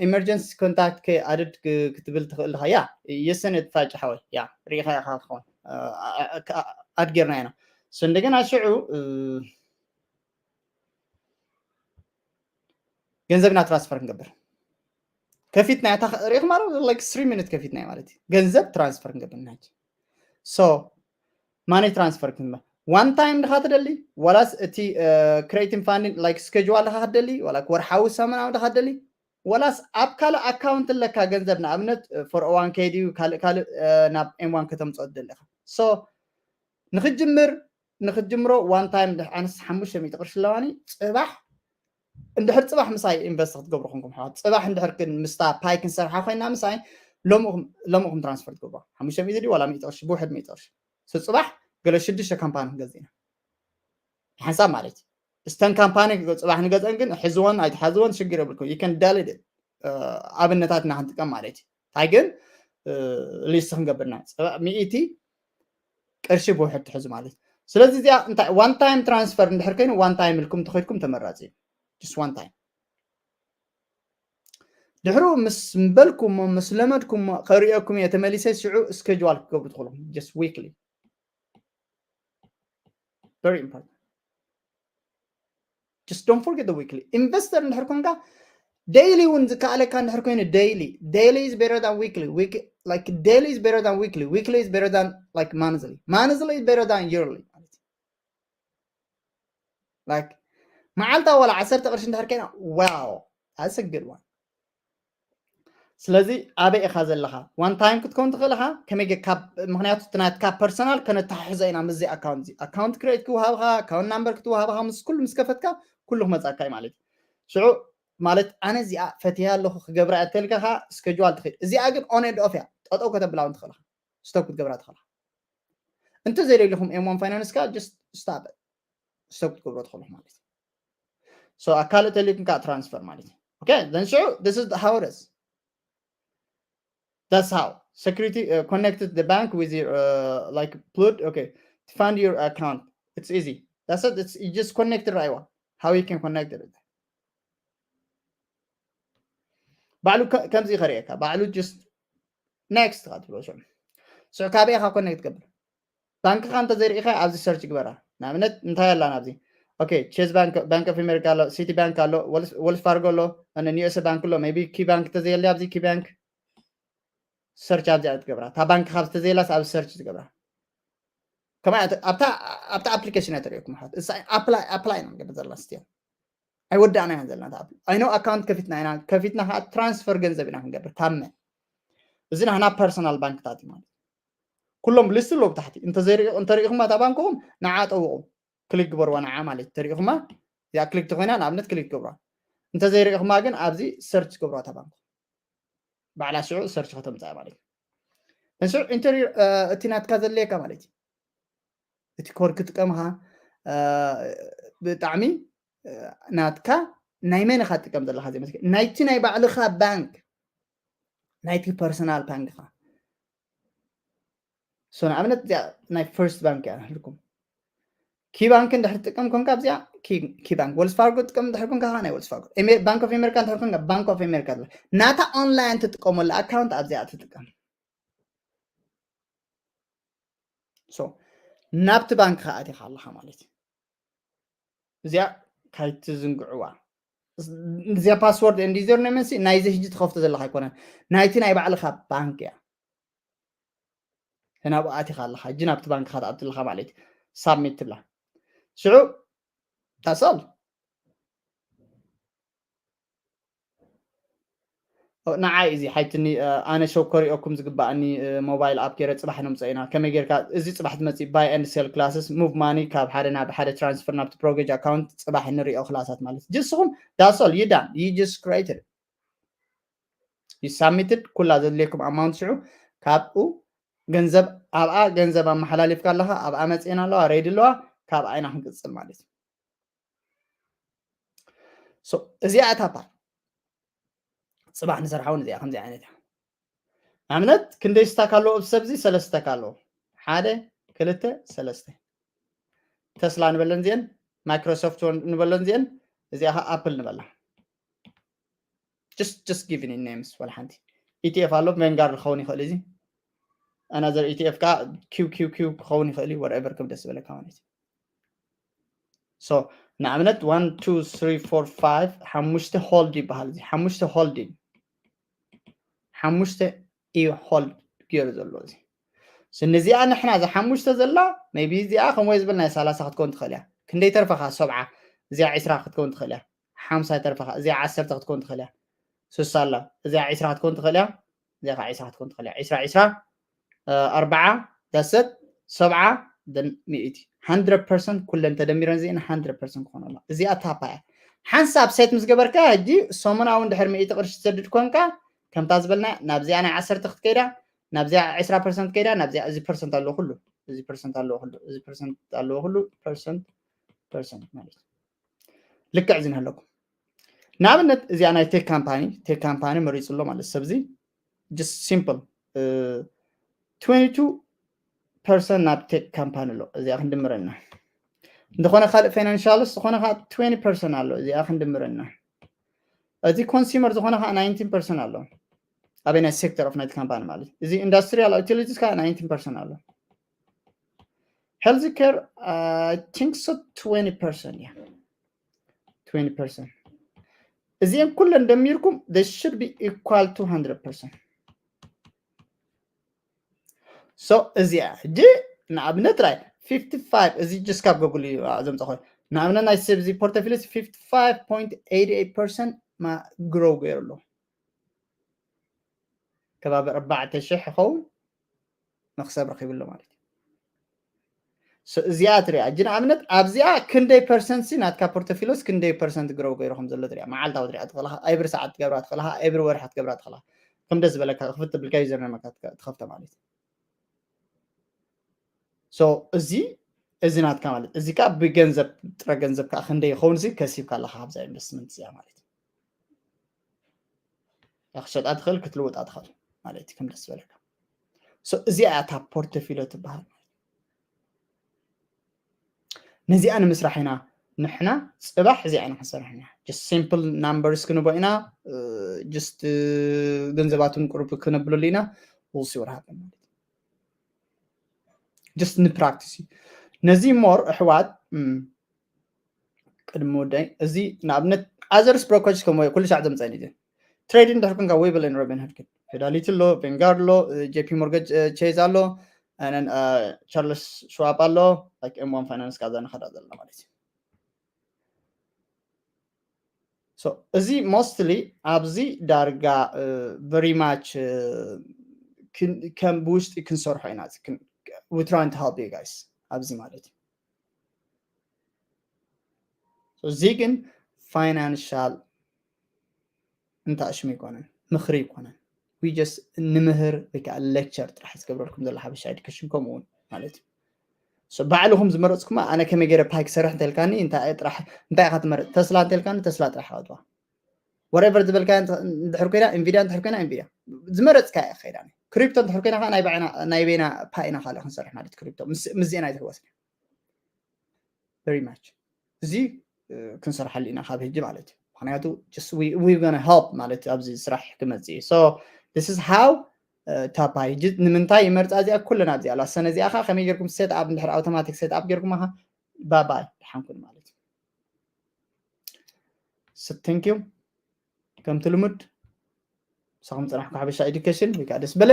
ኢመርጀንሲ ኮንታክት ከ ኣድድ ክትብል ትኽእል ዲኻ? ያ የሰን የጥፋጭ ሓወይ ያ ርኢኻ ኢኻ ትኸውን። ኣድ ጌርና ኢና። So እንደገና ሽዑ ገንዘብና ትራንስፈር ክንገብር ከፊትና እያ። ሪኢኹም ማለት like three minute ከፊትና ማለት እዩ። ገንዘብ ትራንስፈር ክንገብር ናች so ማኒ ትራንስፈር ክንበ one time ድኻ ትደሊ ዋላስ እቲ creating funding like schedule ድኻ ትደሊ ዋላ ወርሓዊ ሰሙናዊ ድኻ ትደሊ ዋላስ ኣብ ካልእ ኣካውንት ኣለካ ገንዘብ ንኣብነት for one K ድዩ ካልእ ካልእ ናብ M one ከተምፅኦ ትደሊ ኢኻ። So ንክጅምር ንክትጅምሮ one time ኣነስ ሓሙሽተ ሚእቲ ቅርሺ ኣለዋኒ። ፅባሕ እንድሕር ፅባሕ ምሳይ ኢንቨስት ክትገብሩ ኮንኩም ኣሕዋት ፅባሕ እንድሕር ግን ምስታ ፓይ ክንሰርሓ ኮይና ምሳይ ሎምኡኹም ትራንስፈር ትገብሩ ሓሙሽተ ሚእቲ ድዩ ዋላ ሚእቲ ቅርሺ ብውሕድ ሚእቲ ቅርሺ። So ፅባሕ ገለ ሽዱሽተ ካምፓኒ ክንገዝእ ኢና ሓንሳብ ማለት እዩ። እስተን ካምፓኒ ፅባሕ ንገዝአን ግን ሕዝወን ኣይትሓዝወን ሽግር የብልኩም። You can delete it ኣብነታት ኢና ክንጥቀም ማለት እዩ። እንታይ ግን ሊስት ክንገብርና ሚእቲ ቅርሺ ብውሕድ ትሕዙ ማለት እዩ። ስለዚ እዚኣ እንታይ one time transfer እንድሕር ኮይኑ one time ኢልኩም ተኸድኩም ተመራፂ እዩ። Just one time ድሕሩ ምስ ምበልኩሞ ምስ ለመድኩሞ ከርእየኩም እየ ተመሊሰ ሽዑ schedule ክትገብሩ ትኽእሉ just weekly very important. Just don't forget the weekly ኢንቨስተር እንድሕር ኮንካ ዴይሊ እውን ዝከኣለካ እንድሕር ኮይኑ ዴይሊ daily is better than weekly like daily is better than weekly weekly is better than like monthly monthly is better than yearly ማለት እዩ። Like መዓልታ ዋላ ዓሰርተ ቅርሺ እንድሕር ኮይና wow that's a good one። ስለዚ ኣበይ ኢኻ ዘለኻ one time ክትከውን ትኽእል ኢኻ ከመይ ጌርካ ምክንያቱ እቲ ናትካ ፐርሰናል ከነተሓሕዞ ኢና ምስዚ ኣካውንት እዚ ኣካውንት ክሬት ክወሃብኻ ኣካውንት ናምበር ክትወሃብኻ ምስ ኩሉ ምስ ከፈትካ ኩሉ ክመፃካ እዩ ማለት እዩ። ሽዑ ማለት ኣነ እዚኣ ፈትያ ኣለኹ ክገብራ እያ ተልካኻ ስኬጁዋል ትኽእል እዚኣ ግን on and off እያ ጠጠው ከተብላ እውን ትኽእል ኢኻ ስቶፕ ክትገብራ ትኽእል ኢኻ። እንተዘይደሊኹም M one ፋይናንስካ just stop it stop ክትገብሮ ትኽእሉ ማለት እዩ። So ኣብ ካልእ ተልዩኩም ከዓ ትራንስፈር ማለት እዩ። Okay, then sure, this is how it is. That's how security uh, connected the bank with your uh, like blood. Okay, to fund your account. It's easy. That's it. It's you just connected right one. How you can connect it? ባዕሉ ከምዚ ከርእየካ ባዕሉ just next ትብሎ ሽዑ ሽዑ ካበይ ኢኻ ኮኔክት ትገብር ባንክኻ እንተዘይርኢኻ ኣብዚ ሰርች ግበራ። ንኣብነት እንታይ ኣላ ናብዚ? ኦኬ፣ ቼዝ ባንክ፣ ባንክ ኦፍ ኣሜሪካ ኣሎ፣ ሲቲ ባንክ ኣሎ፣ ወልስ ፋርጎ ኣሎ፣ ዩኤስ ባንክ ኣሎ። ሜቢ ኪ ባንክ ተዘየለ ኣብዚ ኪ ባንክ ሰርች ኣብዚኣ ትገብራ። እታ ባንክ ካብ ዝተዘየላስ ኣብ ሰርች ትገብራ። ከማይ ኣብታ ኣፕሊኬሽን እያ ተሪኦኩም ሓት ኣፕላይ ኣፕላይ ኢና ንገብር ዘለና ስቲል ኣይወዳእና ኢና ዘለና። ኣፕ ኣይኖ ኣካውንት ከፊትና ኢና ከፊትና ከዓ ትራንስፈር ገንዘብ ኢና ክንገብር ካብ መን እዚ ናህና ፐርሰናል ባንክታት እዩ ማለት ኩሎም ሊስት ኣለዉ ብታሕቲ እንተሪእኹማ እታ ባንክኹም ንዓ ጠውቑ ክሊክ ግበርዋ ንዓ ማለት ተሪእኹማ እዚኣ ክሊክ ተኮይና ንኣብነት ክሊክ ግብራ እንተዘይሪእኹማ ግን ኣብዚ ሰርች ግብራ እታ ባንክ ባዕላ ሽዑ ሰርች ከተምፅኣ ማለት እዩ ሽዑ ኢንተሪር እቲ ናትካ ዘድልየካ ማለት እዩ እቲ ኮድ ክጥቀምኻ ብጣዕሚ ናትካ ናይ መን ኢኻ ትጥቀም ዘለካ ዘይመስል ናይቲ ናይ ባዕልካ ባንክ ናይቲ personal ባንክካ so ንኣብነት እዚኣ ናይ first ባንክ እያ ንሕልኩም ኪ ባንክ እንድሕር ትጥቀም ኮንካ ኣብዚኣ ኪ ባንክ ወልስ ፋርጎ ትጥቀም እንድሕር ኮንካ ናይ ወልስ ፋርጎ ባንክ ኦፍ ኣሜሪካ እንድሕር ኮንካ ባንክ ኦፍ ኣሜሪካ ናታ online ትጥቀመሉ ኣካውንት ኣብዚኣ ትጥቀም so ናብቲ ባንክ ከኣቲኻ ኣለኻ ማለት እዩ እዚኣ ካይትዝንግዕዋ እዚኣ password and username ሲ ናይዚ ሕጂ ትኸፍቶ ዘለካ ኣይኮነን ናይቲ ናይ ባዕልካ ባንክ እያ ናብኡ ኣቲኻ ኣለካ ሕጂ ናብቲ ባንክ ከኣትለካ ማለት እዩ submit ትብላ ሽዑ that's all ንዓይ እዚ ሓይትኒ ኣነ ሸው ከሪኦኩም ዝግባኣኒ mobile app ገይረ ፅባሕ ነምፀ ኢና ከመይ ጌርካ እዚ ፅባሕ ትመፅእ buy and sell classes move money ካብ ሓደ ናብ ሓደ transfer ናብቲ brokerage account ፅባሕ ንሪኦ ክላሳት ማለት ንስኹም that's all you done you just created you submitted ኩላ ዘድልየኩም amount ሽዑ ካብኡ ገንዘብ ኣብኣ ገንዘብ ኣመሓላሊፍካ ኣለካ ኣብኣ መፅኤና ኣለዋ ready ኣለዋ ካብኣ ኢና ክንቅፅል ማለት እዩ እዚኣ እታ part ፅባሕ ንሰርሓ እውን እዚኣ ከምዚ ዓይነት እያ ንኣብነት ክንደይ stack ኣለዎ ኣብ ሰብዚ ሰለስተ stack ኣለዎ ሓደ ክልተ ሰለስተ ተስላ ንበለን እዚአን ማይክሮሶፍት ንበለን እዚአን እዚኣ ከዓ ኣፕል ንበላ just just giving names ወላ ሓንቲ ኢቲኤፍ ኣሎ ቬንጋርድ ክኸውን ይኽእል እዚ ኣናዘር ኢቲኤፍ ከዓ ኪው ኪው ኪው ክኸውን ይኽእል እዩ whatever ከም ደስ ዝበለካ ማለት እዩ so ንኣብነት one two three four five ሓሙሽተ hold ይበሃል እዚ ሓሙሽተ hold እዩ ሓሙሽተ እዩ hold ገይሩ ዘሎ እዚ ነዚኣ ንሕና እዛ ሓሙሽተ ዘላ maybe እዚኣ ከምኡ ዝብል ናይ ሰላሳ ክትከውን ትኽእል እያ ክንደይ ተርፈኻ ሰብዓ እዚኣ ዕስራ ክትከውን ትኽእል እያ ሓምሳ ተርፈኻ እዚኣ ዓሰርተ ክትከውን ትኽእል እያ ስሳ ኣላ እዚኣ ዕስራ ክትከውን ትኽእል እያ እዚኣ ከዓ ዕስራ ክትከውን ትኽእል እያ ዕስራ ዕስራ ኣርባዓ ዳሰት ሰብዓ ሚእቲ hundred percent ኩለን ተደሚረን ዚአን hundred percent ክኾኑ ኣላ እዚኣ ታፓ እያ ሓንሳብ set ምስ ገበርካ ሕጂ ሰሙናዊ እንድሕር ሚእቲ ቅርሺ ትሰድድ ኮንካ ከምታ ዝበልና ናብዚኣ ናይ ዓሰርተ ክትከይዳ ናብዚኣ ዕስራ percent ከይዳ ናብዚኣ እዚ percent ኣለዎ ኩሉ እዚ percent ኣለዎ ኩሉ እዚ percent ኣለዎ ኩሉ percent percent ማለት እዩ ልክዕ እዚ ኣለኩም ንኣብነት እዚኣ ናይ tech company tech company መሪፁ ኣሎ ማለት ሰብዚ just simple twenty two percent ናብ tech company ኣሎ እዚኣ ክንድምረና እንተኾነ ካልእ financials ዝኾነ ከዓ twenty percent ኣሎ እዚኣ ክንድምረና እዚ consumer ዝኾነ ከዓ nineteen percent ኣሎ ኣበይ ናይ sector of ናይቲ company ማለት እዚ industrial utilities ከዓ nineteen percent ኣሎ health care I think so twenty percent yeah twenty percent እዚአን ኩለን ደሚርኩም they should be equal to hundred percent so እዚኣ ሕጂ ንኣብነት ራይ fifty five እዚ just ካብ ጎግል እዩ ዘምፀ ኮይኑ ንኣብነት ናይ ሰብ እዚ portfolio fifty five point eighty eight percent grow ገይሩ ኣሎ ከባቢ ኣርባዕተ ሽሕ ይኸውን መክሰብ ረኺቡ ኣሎ ማለት እዩ እዚኣ ትሪኣ እጂ ንኣብነት ኣብዚኣ ክንደይ percent ሲ ናትካ portfolio ስ ክንደይ percent grow ገይሩ ከም ዘሎ ትሪኣ መዓልታዊ ትሪኣ ትኽእልካ ኣይብሪ ሰዓት ትገብራ ትኽእልካ ኣይብሪ ወርሒ ትገብራ ትኽእልካ ከም ደስ ዝበለካ ክፍት ብልካ username ካ ትኸፍተ ማለት እዩ so እዚ እዚ ናትካ ማለት እዚ ከዓ ብገንዘብ ጥረ ገንዘብ ከዓ ክንደይ ይኸውን ሲ ከሲብካ ኣለካ ካብዛ investment እዚኣ ማለት እዩ ክትሸጣ ትኽእል ክትልውጣ ትኽእል ማለት እዩ ከም ደስ ዝበለካ እዚኣ እያ እታ portfolio ትበሃል ነዚኣ ንምስራሕ ኢና ንሕና ፅባሕ እዚኣ ኢና ክንሰርሕ ኢና just simple numbers ክንቦ ኢና just ገንዘባትን ቁሩብ ክነብለሉ ኢና ውሲ ወርሃ just ንፕራክቲስ እዩ ነዚ more ኣሕዋት ቅድሚ ወዳይ እዚ ንኣብነት others brokerage ከም ኩሉ ሻዕ ዘምፀኒ እዚ trading ድሕር ኮንካ Webull and Robinhood ግን Fidelity ኣሎ Vanguard ኣሎ JP Mortgage Chase ኣሎ ኣነን Charles Schwab ኣሎ M one Finance ካዛ ንኸዳ ዘለና ማለት እዩ so እዚ mostly ኣብዚ ዳርጋ very much ከም ብውሽጢ ክንሰርሖ ኢና we trying to help you guys ኣብዚ ማለት እዩ እዚ ግን financial እንታሽሙ ይኮነን ምኽሪ ይኮነን we just ንምህር ወይ ከዓ lecture ጥራሕ ዝገብረልኩም ዘሎ ሓበሻ education ከምኡ እውን ማለት እዩ ባዕልኹም ዝመረፅኩማ ኣነ ከመይ ገይረ ፓይ ክሰርሕ እንተልካኒ እንታይ ጥራሕ እንታይ ኢኻ ትመረፅ ተስላ እንተልካኒ ተስላ ጥራሕ ኣወጥዋ whatever ዝበልካ እንድሕር ኮይና ኢንቪድያ እንድሕር ኮይና ኢንቪድያ ዝመረፅካ እየ ክኸይዳ ክሪፕቶ እንድሕር ኮይና ከዓ ናይ በይና ፓይ ኢና ካልእ ክንሰርሕ ማለት ክሪፕቶ ምስዚአን ኣይትሕወስን very much እዚ ክንሰርሓሉ ኢና ካብ ህጂ ማለት እዩ ምክንያቱ we gonna help ማለት ኣብዚ ስራሕ ክመፅእ እዩ so this is how ታፓይ ንምንታይ ይመርፃ እዚኣ ኩለን ኣብዚኣ ኣላ ሰነ እዚኣ ከዓ ከመይ ጌርኩም set up እንድሕር automatic set up ጌርኩም ኣኻ ባባይ ድሓንኩን ማለት እዩ so thank you ከምቲ ልሙድ ንስኹም ፅናሕኩ ሓበሻ education ወይ ከዓ ደስ በለ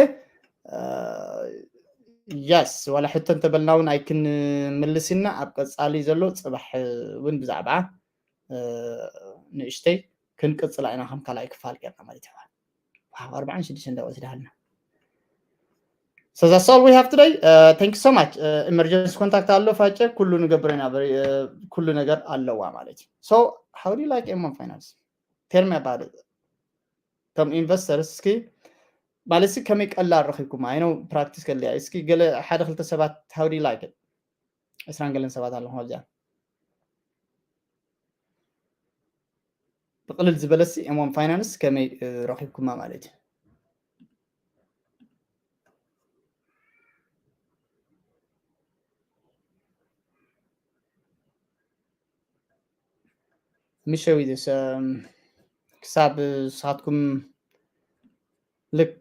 yes ዋላ ሕቶ እንተበልና እውን ኣይክንምልስ ኢና ኣብ ቀፃሊ ዘሎ ፅባሕ እውን ብዛዕባ ንእሽተይ ክንቅፅላ ኢና ከም ካልኣይ ክፋል ጌርና ማለት እዩ ኣርባዓን ሽዱሽተን ደቂቕ ወሲዳሃልና So that's all we have today. Uh, thank you so much. Uh, emergency contact ኣሎ ፋጨ ኩሉ ንገብር ኢና ኩሉ ነገር ኣለዋ ማለት እዩ so how do you like M one finance tell me about it ከም investors እስኪ ማለት ሲ ከመይ ቀላል ረኺብኩም ኣይ ነው practice ከለያ እስኪ ገለ ሓደ ክልተ ሰባት how do you like it ዕስራን ገለን ሰባት ኣለኹም ኣብዚኣ ብቕልል ዝበለሲ M one finance ከመይ ረኺብኩማ ማለት እዩ ምሸዊ ክሳብ ንስኻትኩም ልክ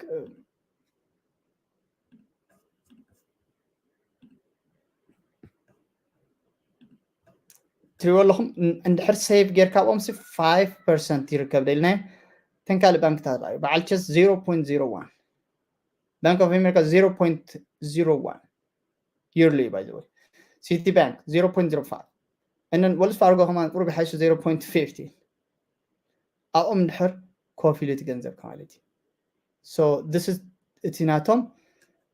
ትሪእዎ ኣለኹም እንድሕር save ጌርካ ኣብኦም ሲ five percent ይርከብ ደልናዮ ተንካሊ ባንክታት እዩ በዓል ቸስ zero point zero one Bank of America zero point zero one yearly by the way Citibank zero point zero five and then Wells Fargo ከማን ቁሩብ ይሓይሹ zero point fifty ኣብኦም እንድሕር ኮፍ ኢሉ እቲ ገንዘብ ማለት እዩ so this is እቲ ናቶም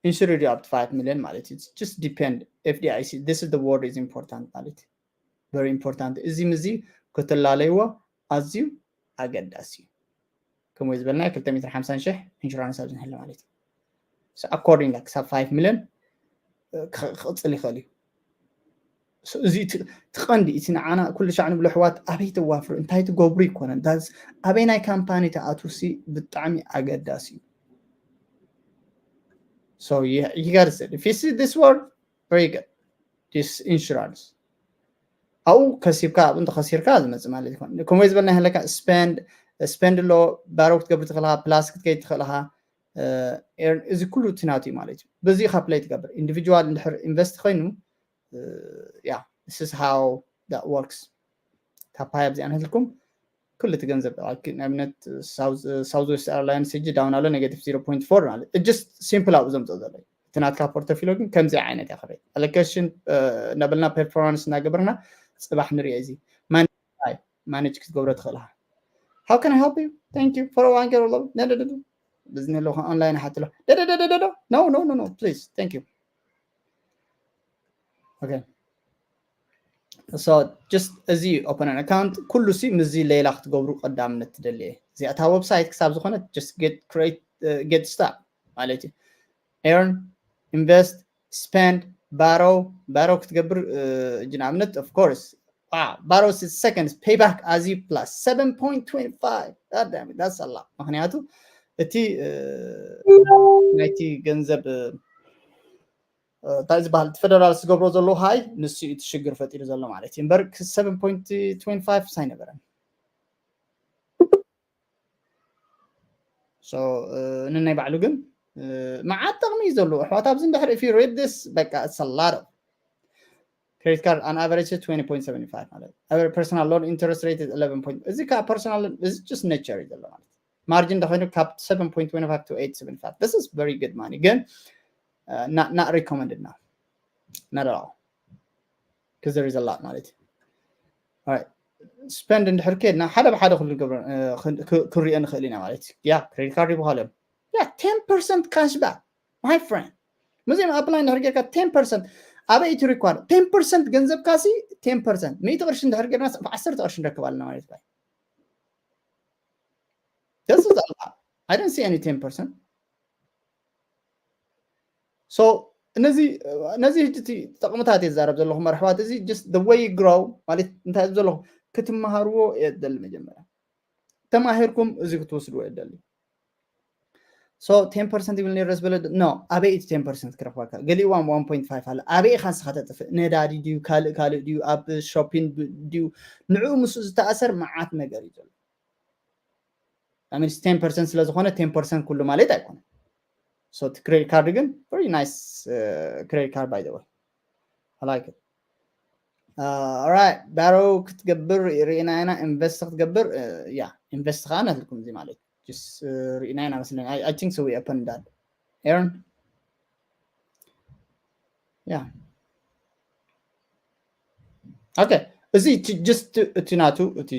insured up to five million ማለት እዩ just depend F D I C this is the word is important ማለት እዩ very important እዚ ምዚ ክትላለይዎ ኣዝዩ ኣገዳሲ እዩ ከምኡ ዝበልና ክልተ ሚትር ሓምሳን ሽሕ insurance ኣብ ዝንህለ ማለት እዩ according ክሳብ five million ክቕፅል ይኽእል እዩ እዚ ትቐንዲ እቲ ንዓና ኩሉ ሻዕ ንብሎ ኣሕዋት ኣበይ ተዋፍሩ እንታይ ትገብሩ ይኮነን ኣበይ ናይ ካምፓኒ ተኣትውሲ ብጣዕሚ ኣገዳሲ እዩ so you, you gotta say if you see this word very good this insurance ኣብኡ ከሲብካ ኣብኡ እንተኸሲርካ ዝመፅእ ማለት ይኮን ከምኡ ዝበልና ይህለካ spend spend ኣሎ ባሮ ክትገብር ትኽእልካ plus ክትከይድ ትኽእልካ እዚ ኩሉ እቲ ናቱ እዩ ማለት እዩ በዚ ኢኻ play ትገብር individual እንድሕር invest ኮይኑ yeah this is how that works ታፓይ ኣብዚኣ ንህልኩም ኩሉ እቲ ገንዘብ ንኣብነት Southwest Airlines ሕጂ down ኣሎ negative zero point four ማለት just simple ኣብኡ ዘምፅኦ ዘሎ እቲ ናትካ portfolio ግን ከምዚ ዓይነት እያ ክበይ allocation እናበልና performance እናገበርና ፅባሕ ንሪኦ እዚ manage ክትገብሮ ትኽእልካ how can I help you thank you for one girl love ነደደደ ብዝኒ ኣለኹ online ሓትሎ ደደደደደዶ no no no no please thank you okay so just እዚ open an account ኩሉ ሲ ምዚ ሌላ ክትገብሩ ቀዳምነት ትደልየ እዚኣታ website ክሳብ ዝኾነ just get create uh, get start ማለት እዩ earn invest spend borrow borrow ክትገብር እጅ ንኣብነት of course wow borrow six seconds payback as you plus seven point twenty five god damn it that's a lot ምክንያቱ እቲ ናይቲ ገንዘብ እንታይ ዝበሃል እቲ federal ዝገብሮ ዘሎ ሃይ ንሱ እዩ እቲ ሽግር ፈጢሩ ዘሎ ማለት እዩ እምበር seven point twenty five ኣይነበረን ንናይ ባዕሉ ግን መዓት ጥቕሚ እዩ ዘለዎ ኣሕዋት ኣብዚ እንድሕር if you read this በቃ it's a lot of credit card on average twenty point seven five ማለት personal loan interest rate is eleven point እዚ ከዓ personal እዚ just nature እዩ ዘሎ ማለት margin እንተኮይኑ ካብ seven point twenty five to eight seven five this is very good money ግን not recommended now not at all because there is a lot ማለት እዩ spend እንድሕር ከድና ሓደ ብሓደ ክሉ ክንሪኦ ንኽእል ኢና ማለት እዩ yeah credit card ይበሃሎም yeah ten percent cash back my friend ሙዚየም apply እንድሕር ጌርካ ten percent ኣበይ እቲ require ten percent ገንዘብካ ሲ ten percent ሚእቲ ቅርሺ እንድሕር ጌርና ዓሰርተ ቅርሺ ንረክብ ኣለና ማለት እዩ this is a lot I didn't see any ten percent so እነዚ ነዚ ሕጂ እቲ ጥቕምታት እየ ዝዛረብ ዘለኹ መርሕባት። እዚ just the way you grow ማለት እንታይ ዘለኹ ክትመሃርዎ እየ ዝደሊ። መጀመርያ ተማሂርኩም እዚ ክትወስድዎ እየ ዝደሊ። So ten percent ይብል ነይሩ ዝበለ no ኣበይ እቲ ten percent ክረኽበካ? ገሊኡ one point five ኣሎ። ኣበይ ኢኻ ንስኻ ተጥፍእ? ነዳዲ ድዩ ካልእ ካልእ ድዩ ኣብ shopping ድዩ? ንዕኡ ምስ ዝተኣሰር መዓት ነገር እዩ ዘሎ። I mean ten percent ስለ ዝኾነ ten percent ኩሉ ማለት ኣይኮነን። So እቲ credit card ግን very nice credit card by the way. I like it. Alright, ባሮ ክትገብር ርኢና ኢና። ኢንቨስት ክትገብር ያ ኢንቨስት ከዓ ነትልኩም እዚ ማለት ርኢና ኢና መስለኒ። I think so we open that. Aaron? Yeah. Okay. እዚ just እቲ ናቱ እቲ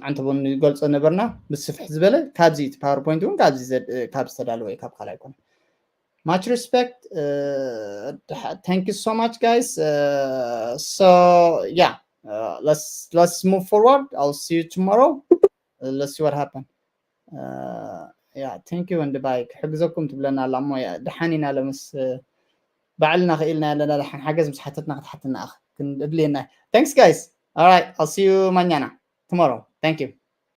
ዓንተቦ ንገልጾ ነበርና ምስ ስፍሕ ዝበለ ካብዚ እቲ ፓወርፖይንት እውን ካብዚ ካብ ዝተዳለወ ካብ ካልእ ኣይኮነ። Much respect. Uh, thank you so much, guys. Uh, so yeah, uh, let's let's move forward. I'll see you tomorrow. Uh, let's see what happened. Uh, yeah, thank you and bye. ክሕግዘኩም ትብለና ኣላ እሞ ደሓን ኢና ለምስ ባዕልና ክኢልና ኣለና ደሓን ሓገዝ ምስ ሓተትና ክትሓትና ኣኽ ክንድልየና። Thanks guys. All right, I'll see you mañana, tomorrow. Thank you.